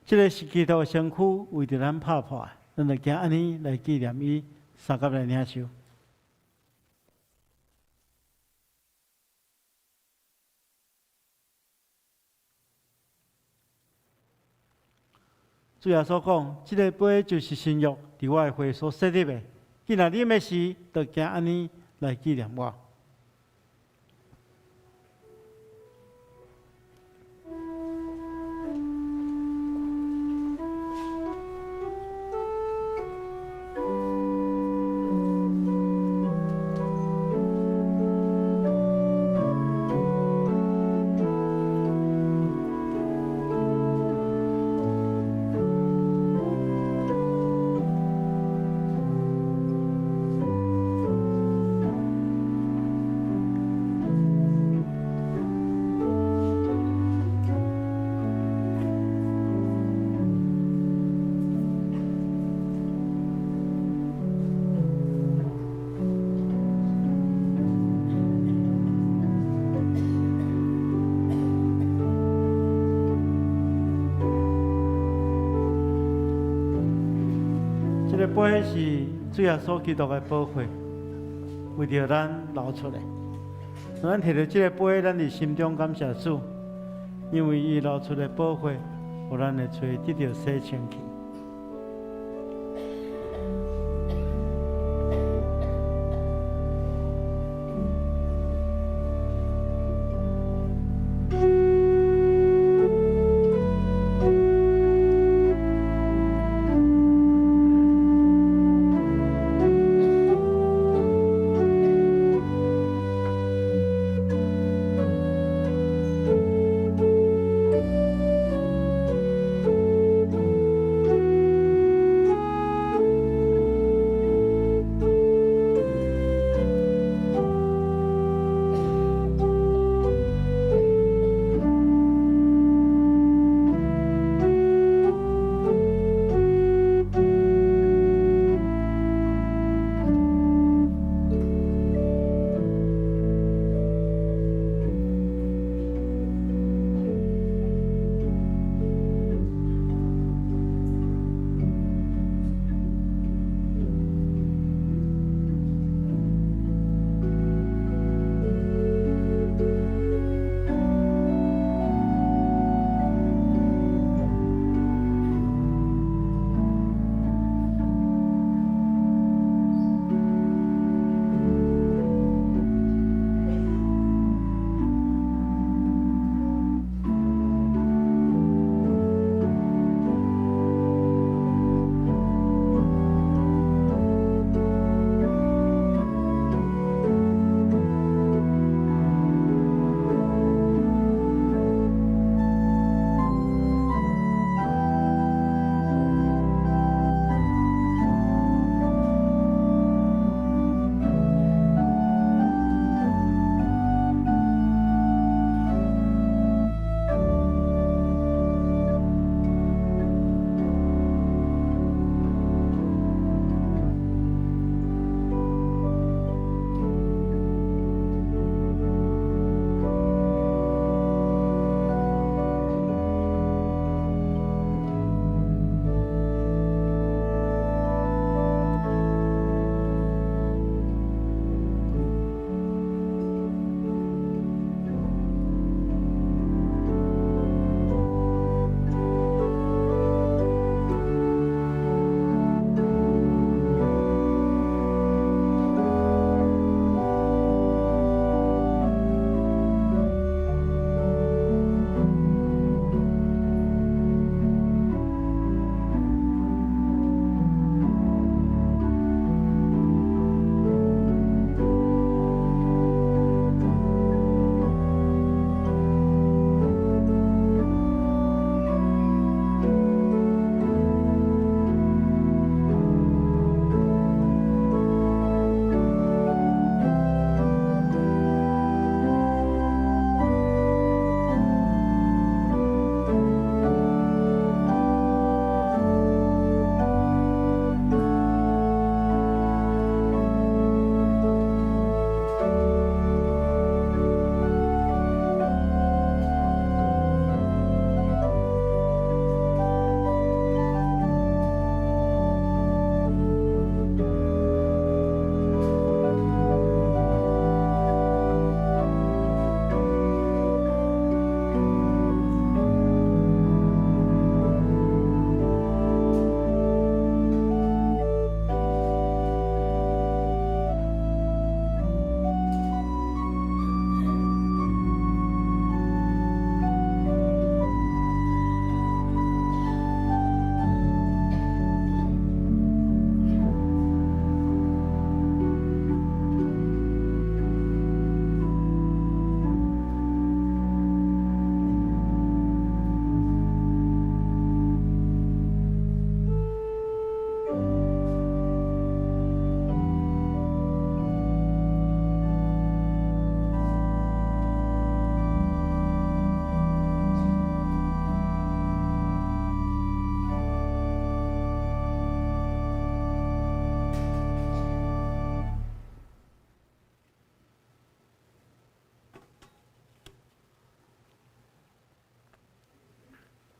這个是基督的身軀為著咱拍破的，咱就行按呢來紀念伊，相佮來領受。主耶穌講：這个杯就是新約，佇我的血所設立的。既然啉的時，就行按呢來紀念我。這个杯是主耶穌基督的寶血，為著咱流出的。咱提著這個杯，咱佇心中感謝主，因為伊流出的寶血，予咱的罪得著洗清氣。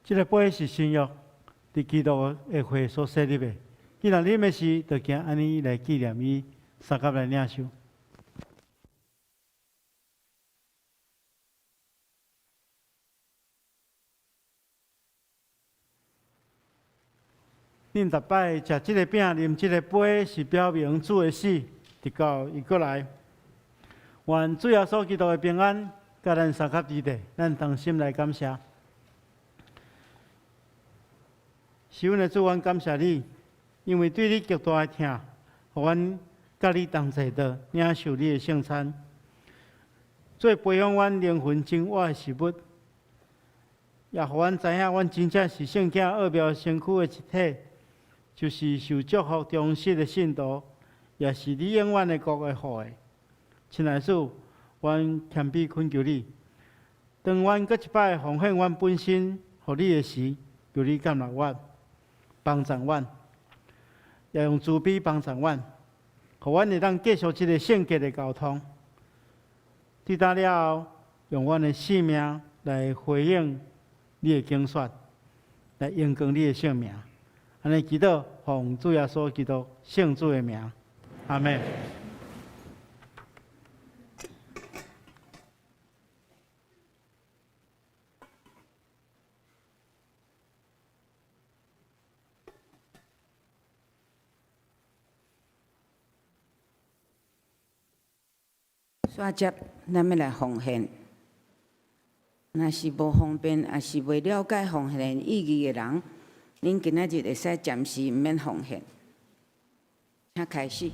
這个杯是新約，佇基督的血所設立的。既然啉的時，就行按呢來紀念伊，相佮來領受。恁逐擺食這个餅、啉這个杯，是表明主的死，直到伊閣來。願主耶穌基督的平安，佮咱相佮佇咧，咱同心來感謝。是阮的主，阮感謝你，因為對你極大的疼，予阮佮你同齊的領受你的聖餐，做培養阮靈魂精華的食物，也予阮知影，阮真正是聖潔奧妙身軀的一體，就是受祝福忠實的信徒，也是你永遠的國的後裔。親愛的主，阮謙卑懇求你，當阮閣一擺奉獻阮本身予你的時，求你接納阮，幫助阮，也用慈悲幫助阮，予阮會當繼續這個聖潔的交通。對今了後，用阮的性命來回應你的揀選，來榮光你的聖名。按呢祈禱，奉主耶穌基督聖子的名，阿們。煞接，咱欲來奉獻。若是無方便，抑是袂了解奉獻意義的人，恁今仔日會使暫時毋免奉獻。請開始。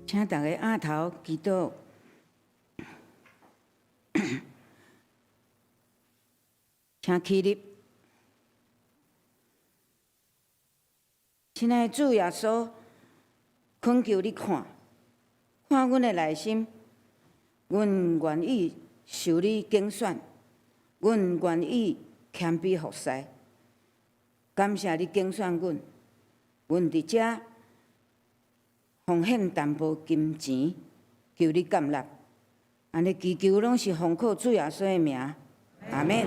請大家仰頭祈禱。請起立。親愛的主耶穌，懇求你看，看阮的內心，阮願意受你揀選，阮願意謙卑服侍。感謝你揀選阮，阮佇遮奉獻淡薄金錢，求你接納。按呢祈求攏是奉靠主耶穌的名，阿們。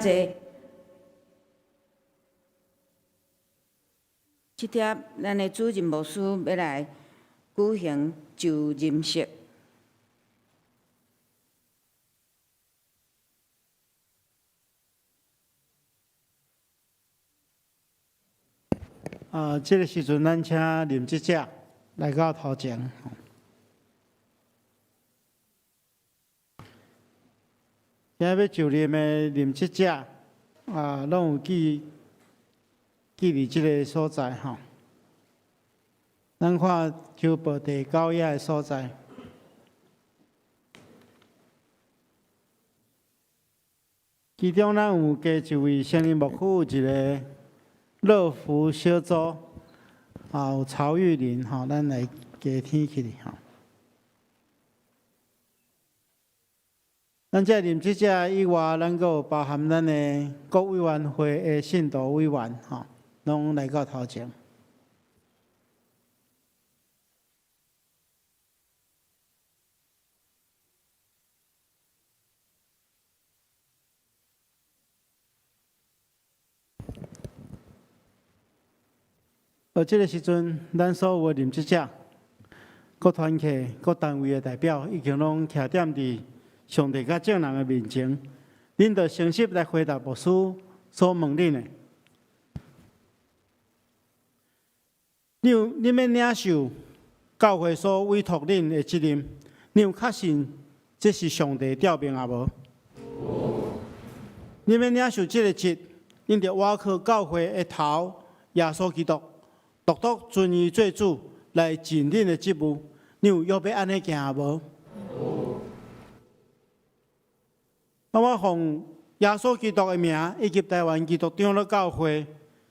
請坐。這帖咱的主任牧師欲來舉行就任式。啊，這个時陣，咱請任職者來到頭前。今仔欲就任的任職者啊，攏有記記佇這个所在吼。咱看周報第九頁的所在，其中咱有加一位聖靈牧區，有一個樂福小組，啊，有曹玉林吼，咱來加添起來吼。咱這任職者以外，咱閣有包含咱的各委員會的信徒委員吼，攏來到頭前。而這个時陣，咱所有的任職者、各團體、各單位的代表，已經攏徛踮佇上帝佮眾人的面前，恁著誠實來回答牧師所問恁的。你有恁欲領受教會所委託恁的責任，你有確信這是上帝召命抑無？恁欲領受這个職，恁著倚靠教會的頭耶穌基督，獨獨尊伊做主來盡恁的職務。你有約欲按呢行抑無？那我奉耶穌基督的名，以及台灣基督長老教會、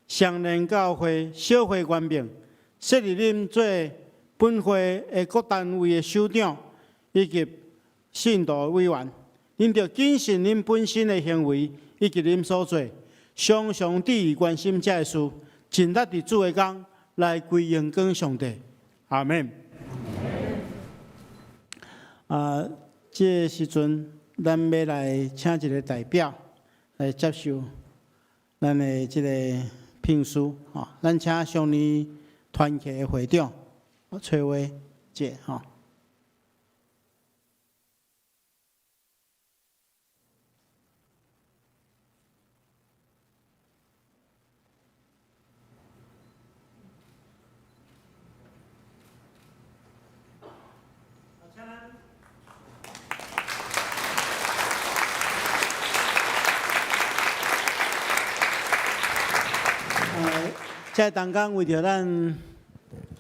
雙連教會小會權柄，設立恁做本會的各單位的首長，以及信徒委員。恁著謹慎恁本身的行為，以及恁所做，常常注意關心這个事，盡力佇主的工來歸榮光上帝。阿們。啊，這个時陣，咱欲來請一个代表來接受咱的這个聘書。吼，咱請雙連團契的會長崔威姐，吼。這同工為著咱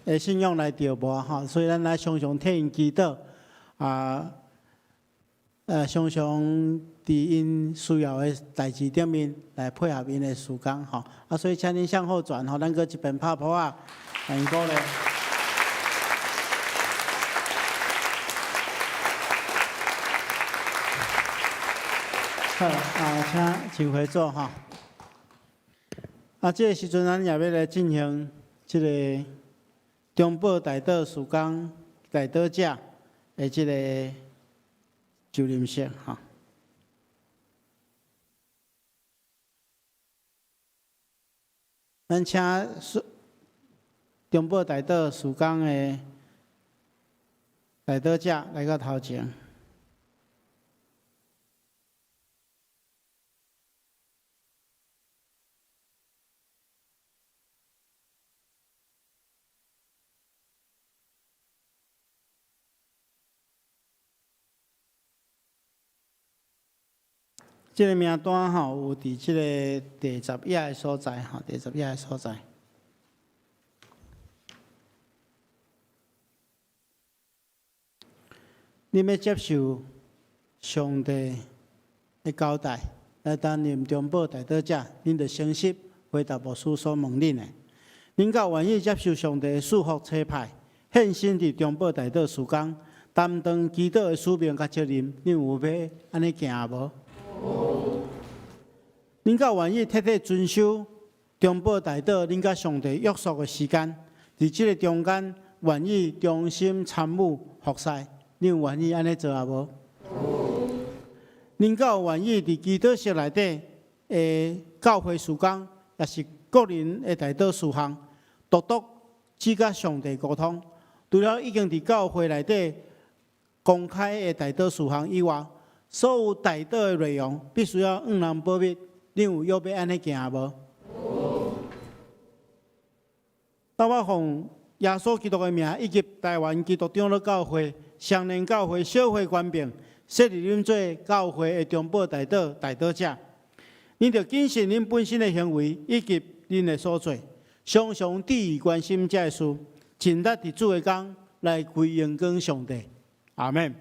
的信仰來著魔吼，所以咱來常常替𪜶祈禱，啊，常常佇𪜶需要的代誌頂面來配合𪜶的事工吼。啊，所以請恁向後轉吼，咱閣一遍拍噗仔，來鼓勵。好，啊，請請回座吼。啊，這个時陣咱也欲來進行這个中保代禱事工代禱者的這个就任式吼。咱請中保代禱事工的代禱者來到頭前。這个名單吼，有佇這个第十頁的所在吼，第十頁的所在。恁欲接受上帝的交代來擔任中保代禱者，恁著誠實回答牧師所問恁的。恁敢有願意接受上帝的賜福差派，獻身佇中保代禱事工，擔當祈禱的使命佮責任？恁有欲按呢行無？恁敢有願意徹底遵守中保代禱恁佮上帝約束的時間？佇這个中間，願意忠心參與服侍？恁有願意按呢做啊無？恁敢有願意佇祈禱室內底的教會事工，抑是個人的代禱事項，獨獨只佮上帝溝通？除了已經佇教會內底公開的代禱事項以外，所有代禱的內容必須要向人保密。恁有約欲按呢行無？當我奉耶穌基督的名，以及台灣基督長老教會、雙連教會小會權柄，設立恁做教會的中保代禱代禱者。恁著謹慎恁本身的行為以及恁的所做，常常注意關心這个事，盡力佇主的工來歸榮光上帝。阿們。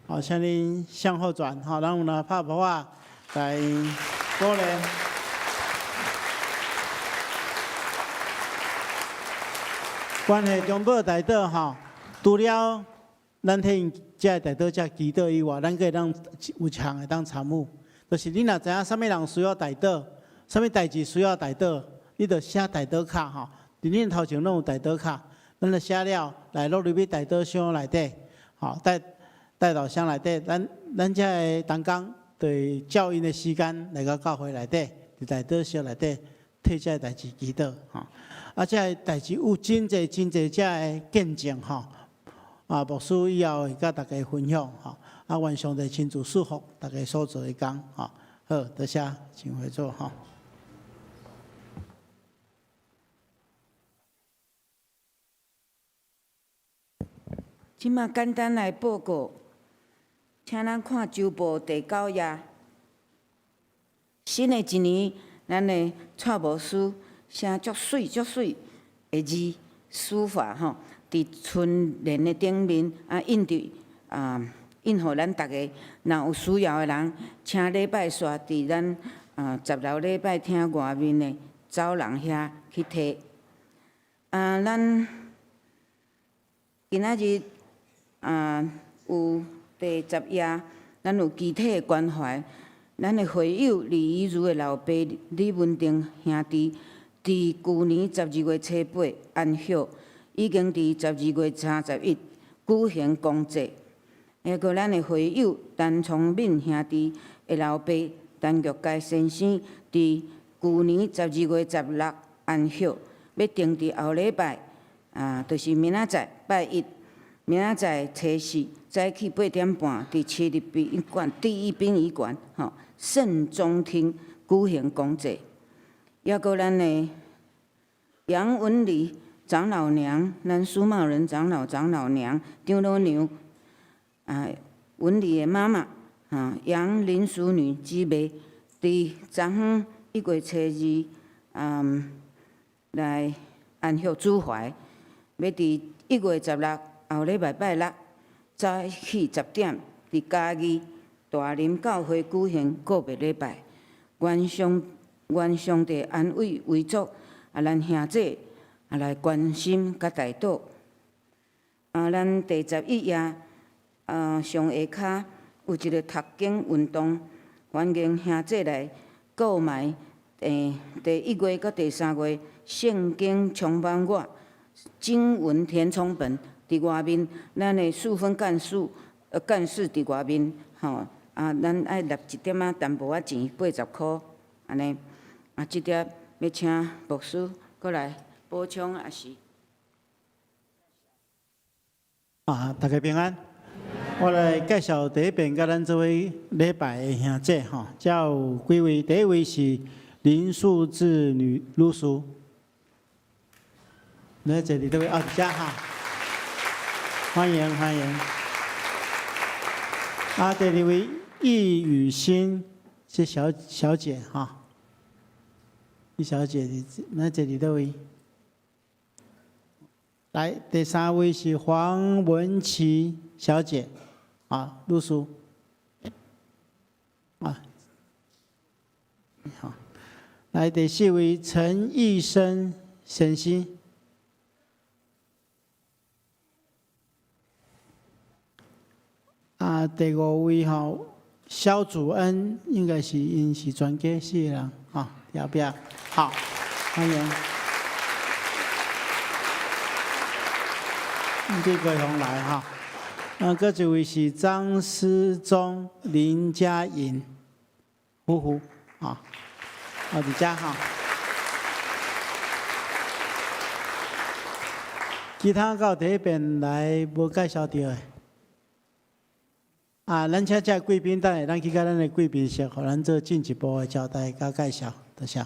好，請恁向後轉，好，咱有來拍噗仔來鼓勵。關係中保代禱吼，除了咱替𪜶這个代禱者祈禱以外，咱閣會當有一項會當參與，就是你若知影啥物人需要代禱，啥物代誌需要代禱，你就寫代禱卡吼，佇恁頭前攏有代禱卡，咱就寫了來落入去代禱箱內底，吼，代禱箱內底，咱這个同工就會照𪜶的時間來到教會內底，佇代禱室內底替這个代誌祈禱吼。啊，這个代誌有真濟真濟這个見證吼。啊，牧師以後會佮大家分享吼。啊，願上帝親自賜福大家所做的工吼。好，多謝，請回座吼。這馬簡單來報告，請咱看週報第九頁。新的一年，咱的蔡牧師寫足媠足媠的字書法吼，佇春聯的頂面啊印佇啊印予咱逐家，若有需要的人，請禮拜煞佇咱啊十樓禮拜廳外面的走廊遐去提。啊，咱今仔日啊有第十頁，咱有肢體的關懷，咱的會友李怡如的老爸李文定兄弟，佇舊年12月初八安息，已經佇12月31舉行公祭。還閣咱的會友陳聰敏兄弟的老爸陳玉佳先生，佇舊年12月16安息，欲定佇後禮拜，啊，就是明仔載拜一，明仔載初四早起八點半，佇市立殯儀館第一殯儀館吼慎終廳舉行公祭。抑閣咱的楊文禮長老娘，咱蘇茂仁長老長老娘長老娘，啊，文禮的媽媽，啊，楊林淑女姊妹，佇昨昏1月初二，來安息主懷，欲佇1月16後禮拜拜六早起10點，佇嘉義大林教會舉行告別禮拜。願上願上帝安慰遺族，啊，咱兄弟啊來關心佮代禱。啊，咱第11頁啊上下跤有一个讀經運動，歡迎兄弟來購買。第一月佮第三月聖經充滿我經文填充本，佇外面，咱的樹分幹事幹事佇外面吼，啊，咱愛納一點仔淡薄仔錢，80箍按呢，啊，這點欲欲請牧師閣來補充，抑是？啊，大家平安。我來介紹第一遍，佮咱做伙禮拜的兄姐吼，遮有幾位？第一位是林素志女女士，來坐佇佗位？哦，遮哈，歡迎歡迎。啊，第二位易雨欣是小小姐哈，易小姐，來坐佇佗位？來，第三位是黃文琪小姐，啊，女士，啊，好。來，第四位陳義生先生，啊，第五位吼，蕭祖恩，應該是𪜶是全家四个人，哈，後壁，好，歡迎。這個紅來哈，啊，閣一位是張思忠、林嘉穎夫婦，啊，啊，佇遮哈。其他到第一遍來無介紹著的，啊，咱請這貴賓，等下咱去共咱的貴賓室，予咱做進一步的交代佮介紹，多謝。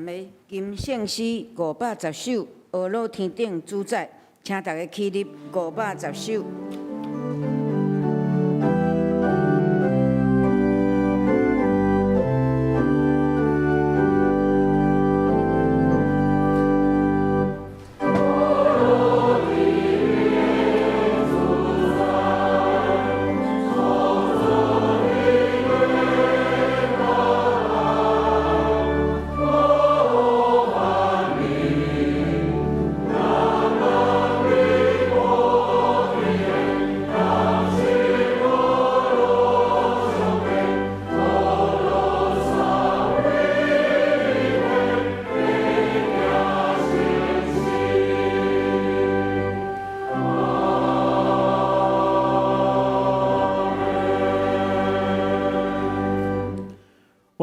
念金聖詩510首，呵咾天頂主宰，請大家起立510首。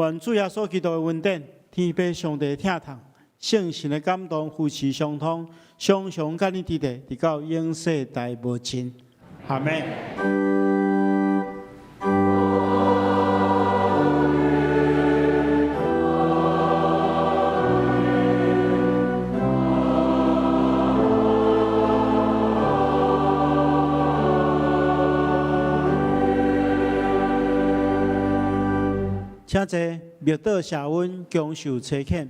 願主耶穌基督的恩典、天父上帝的疼痛、聖神的感動、扶持相通，常常佮你佇咧，直到永世代無盡。阿們。請坐，默禱謝恩，享受差遣。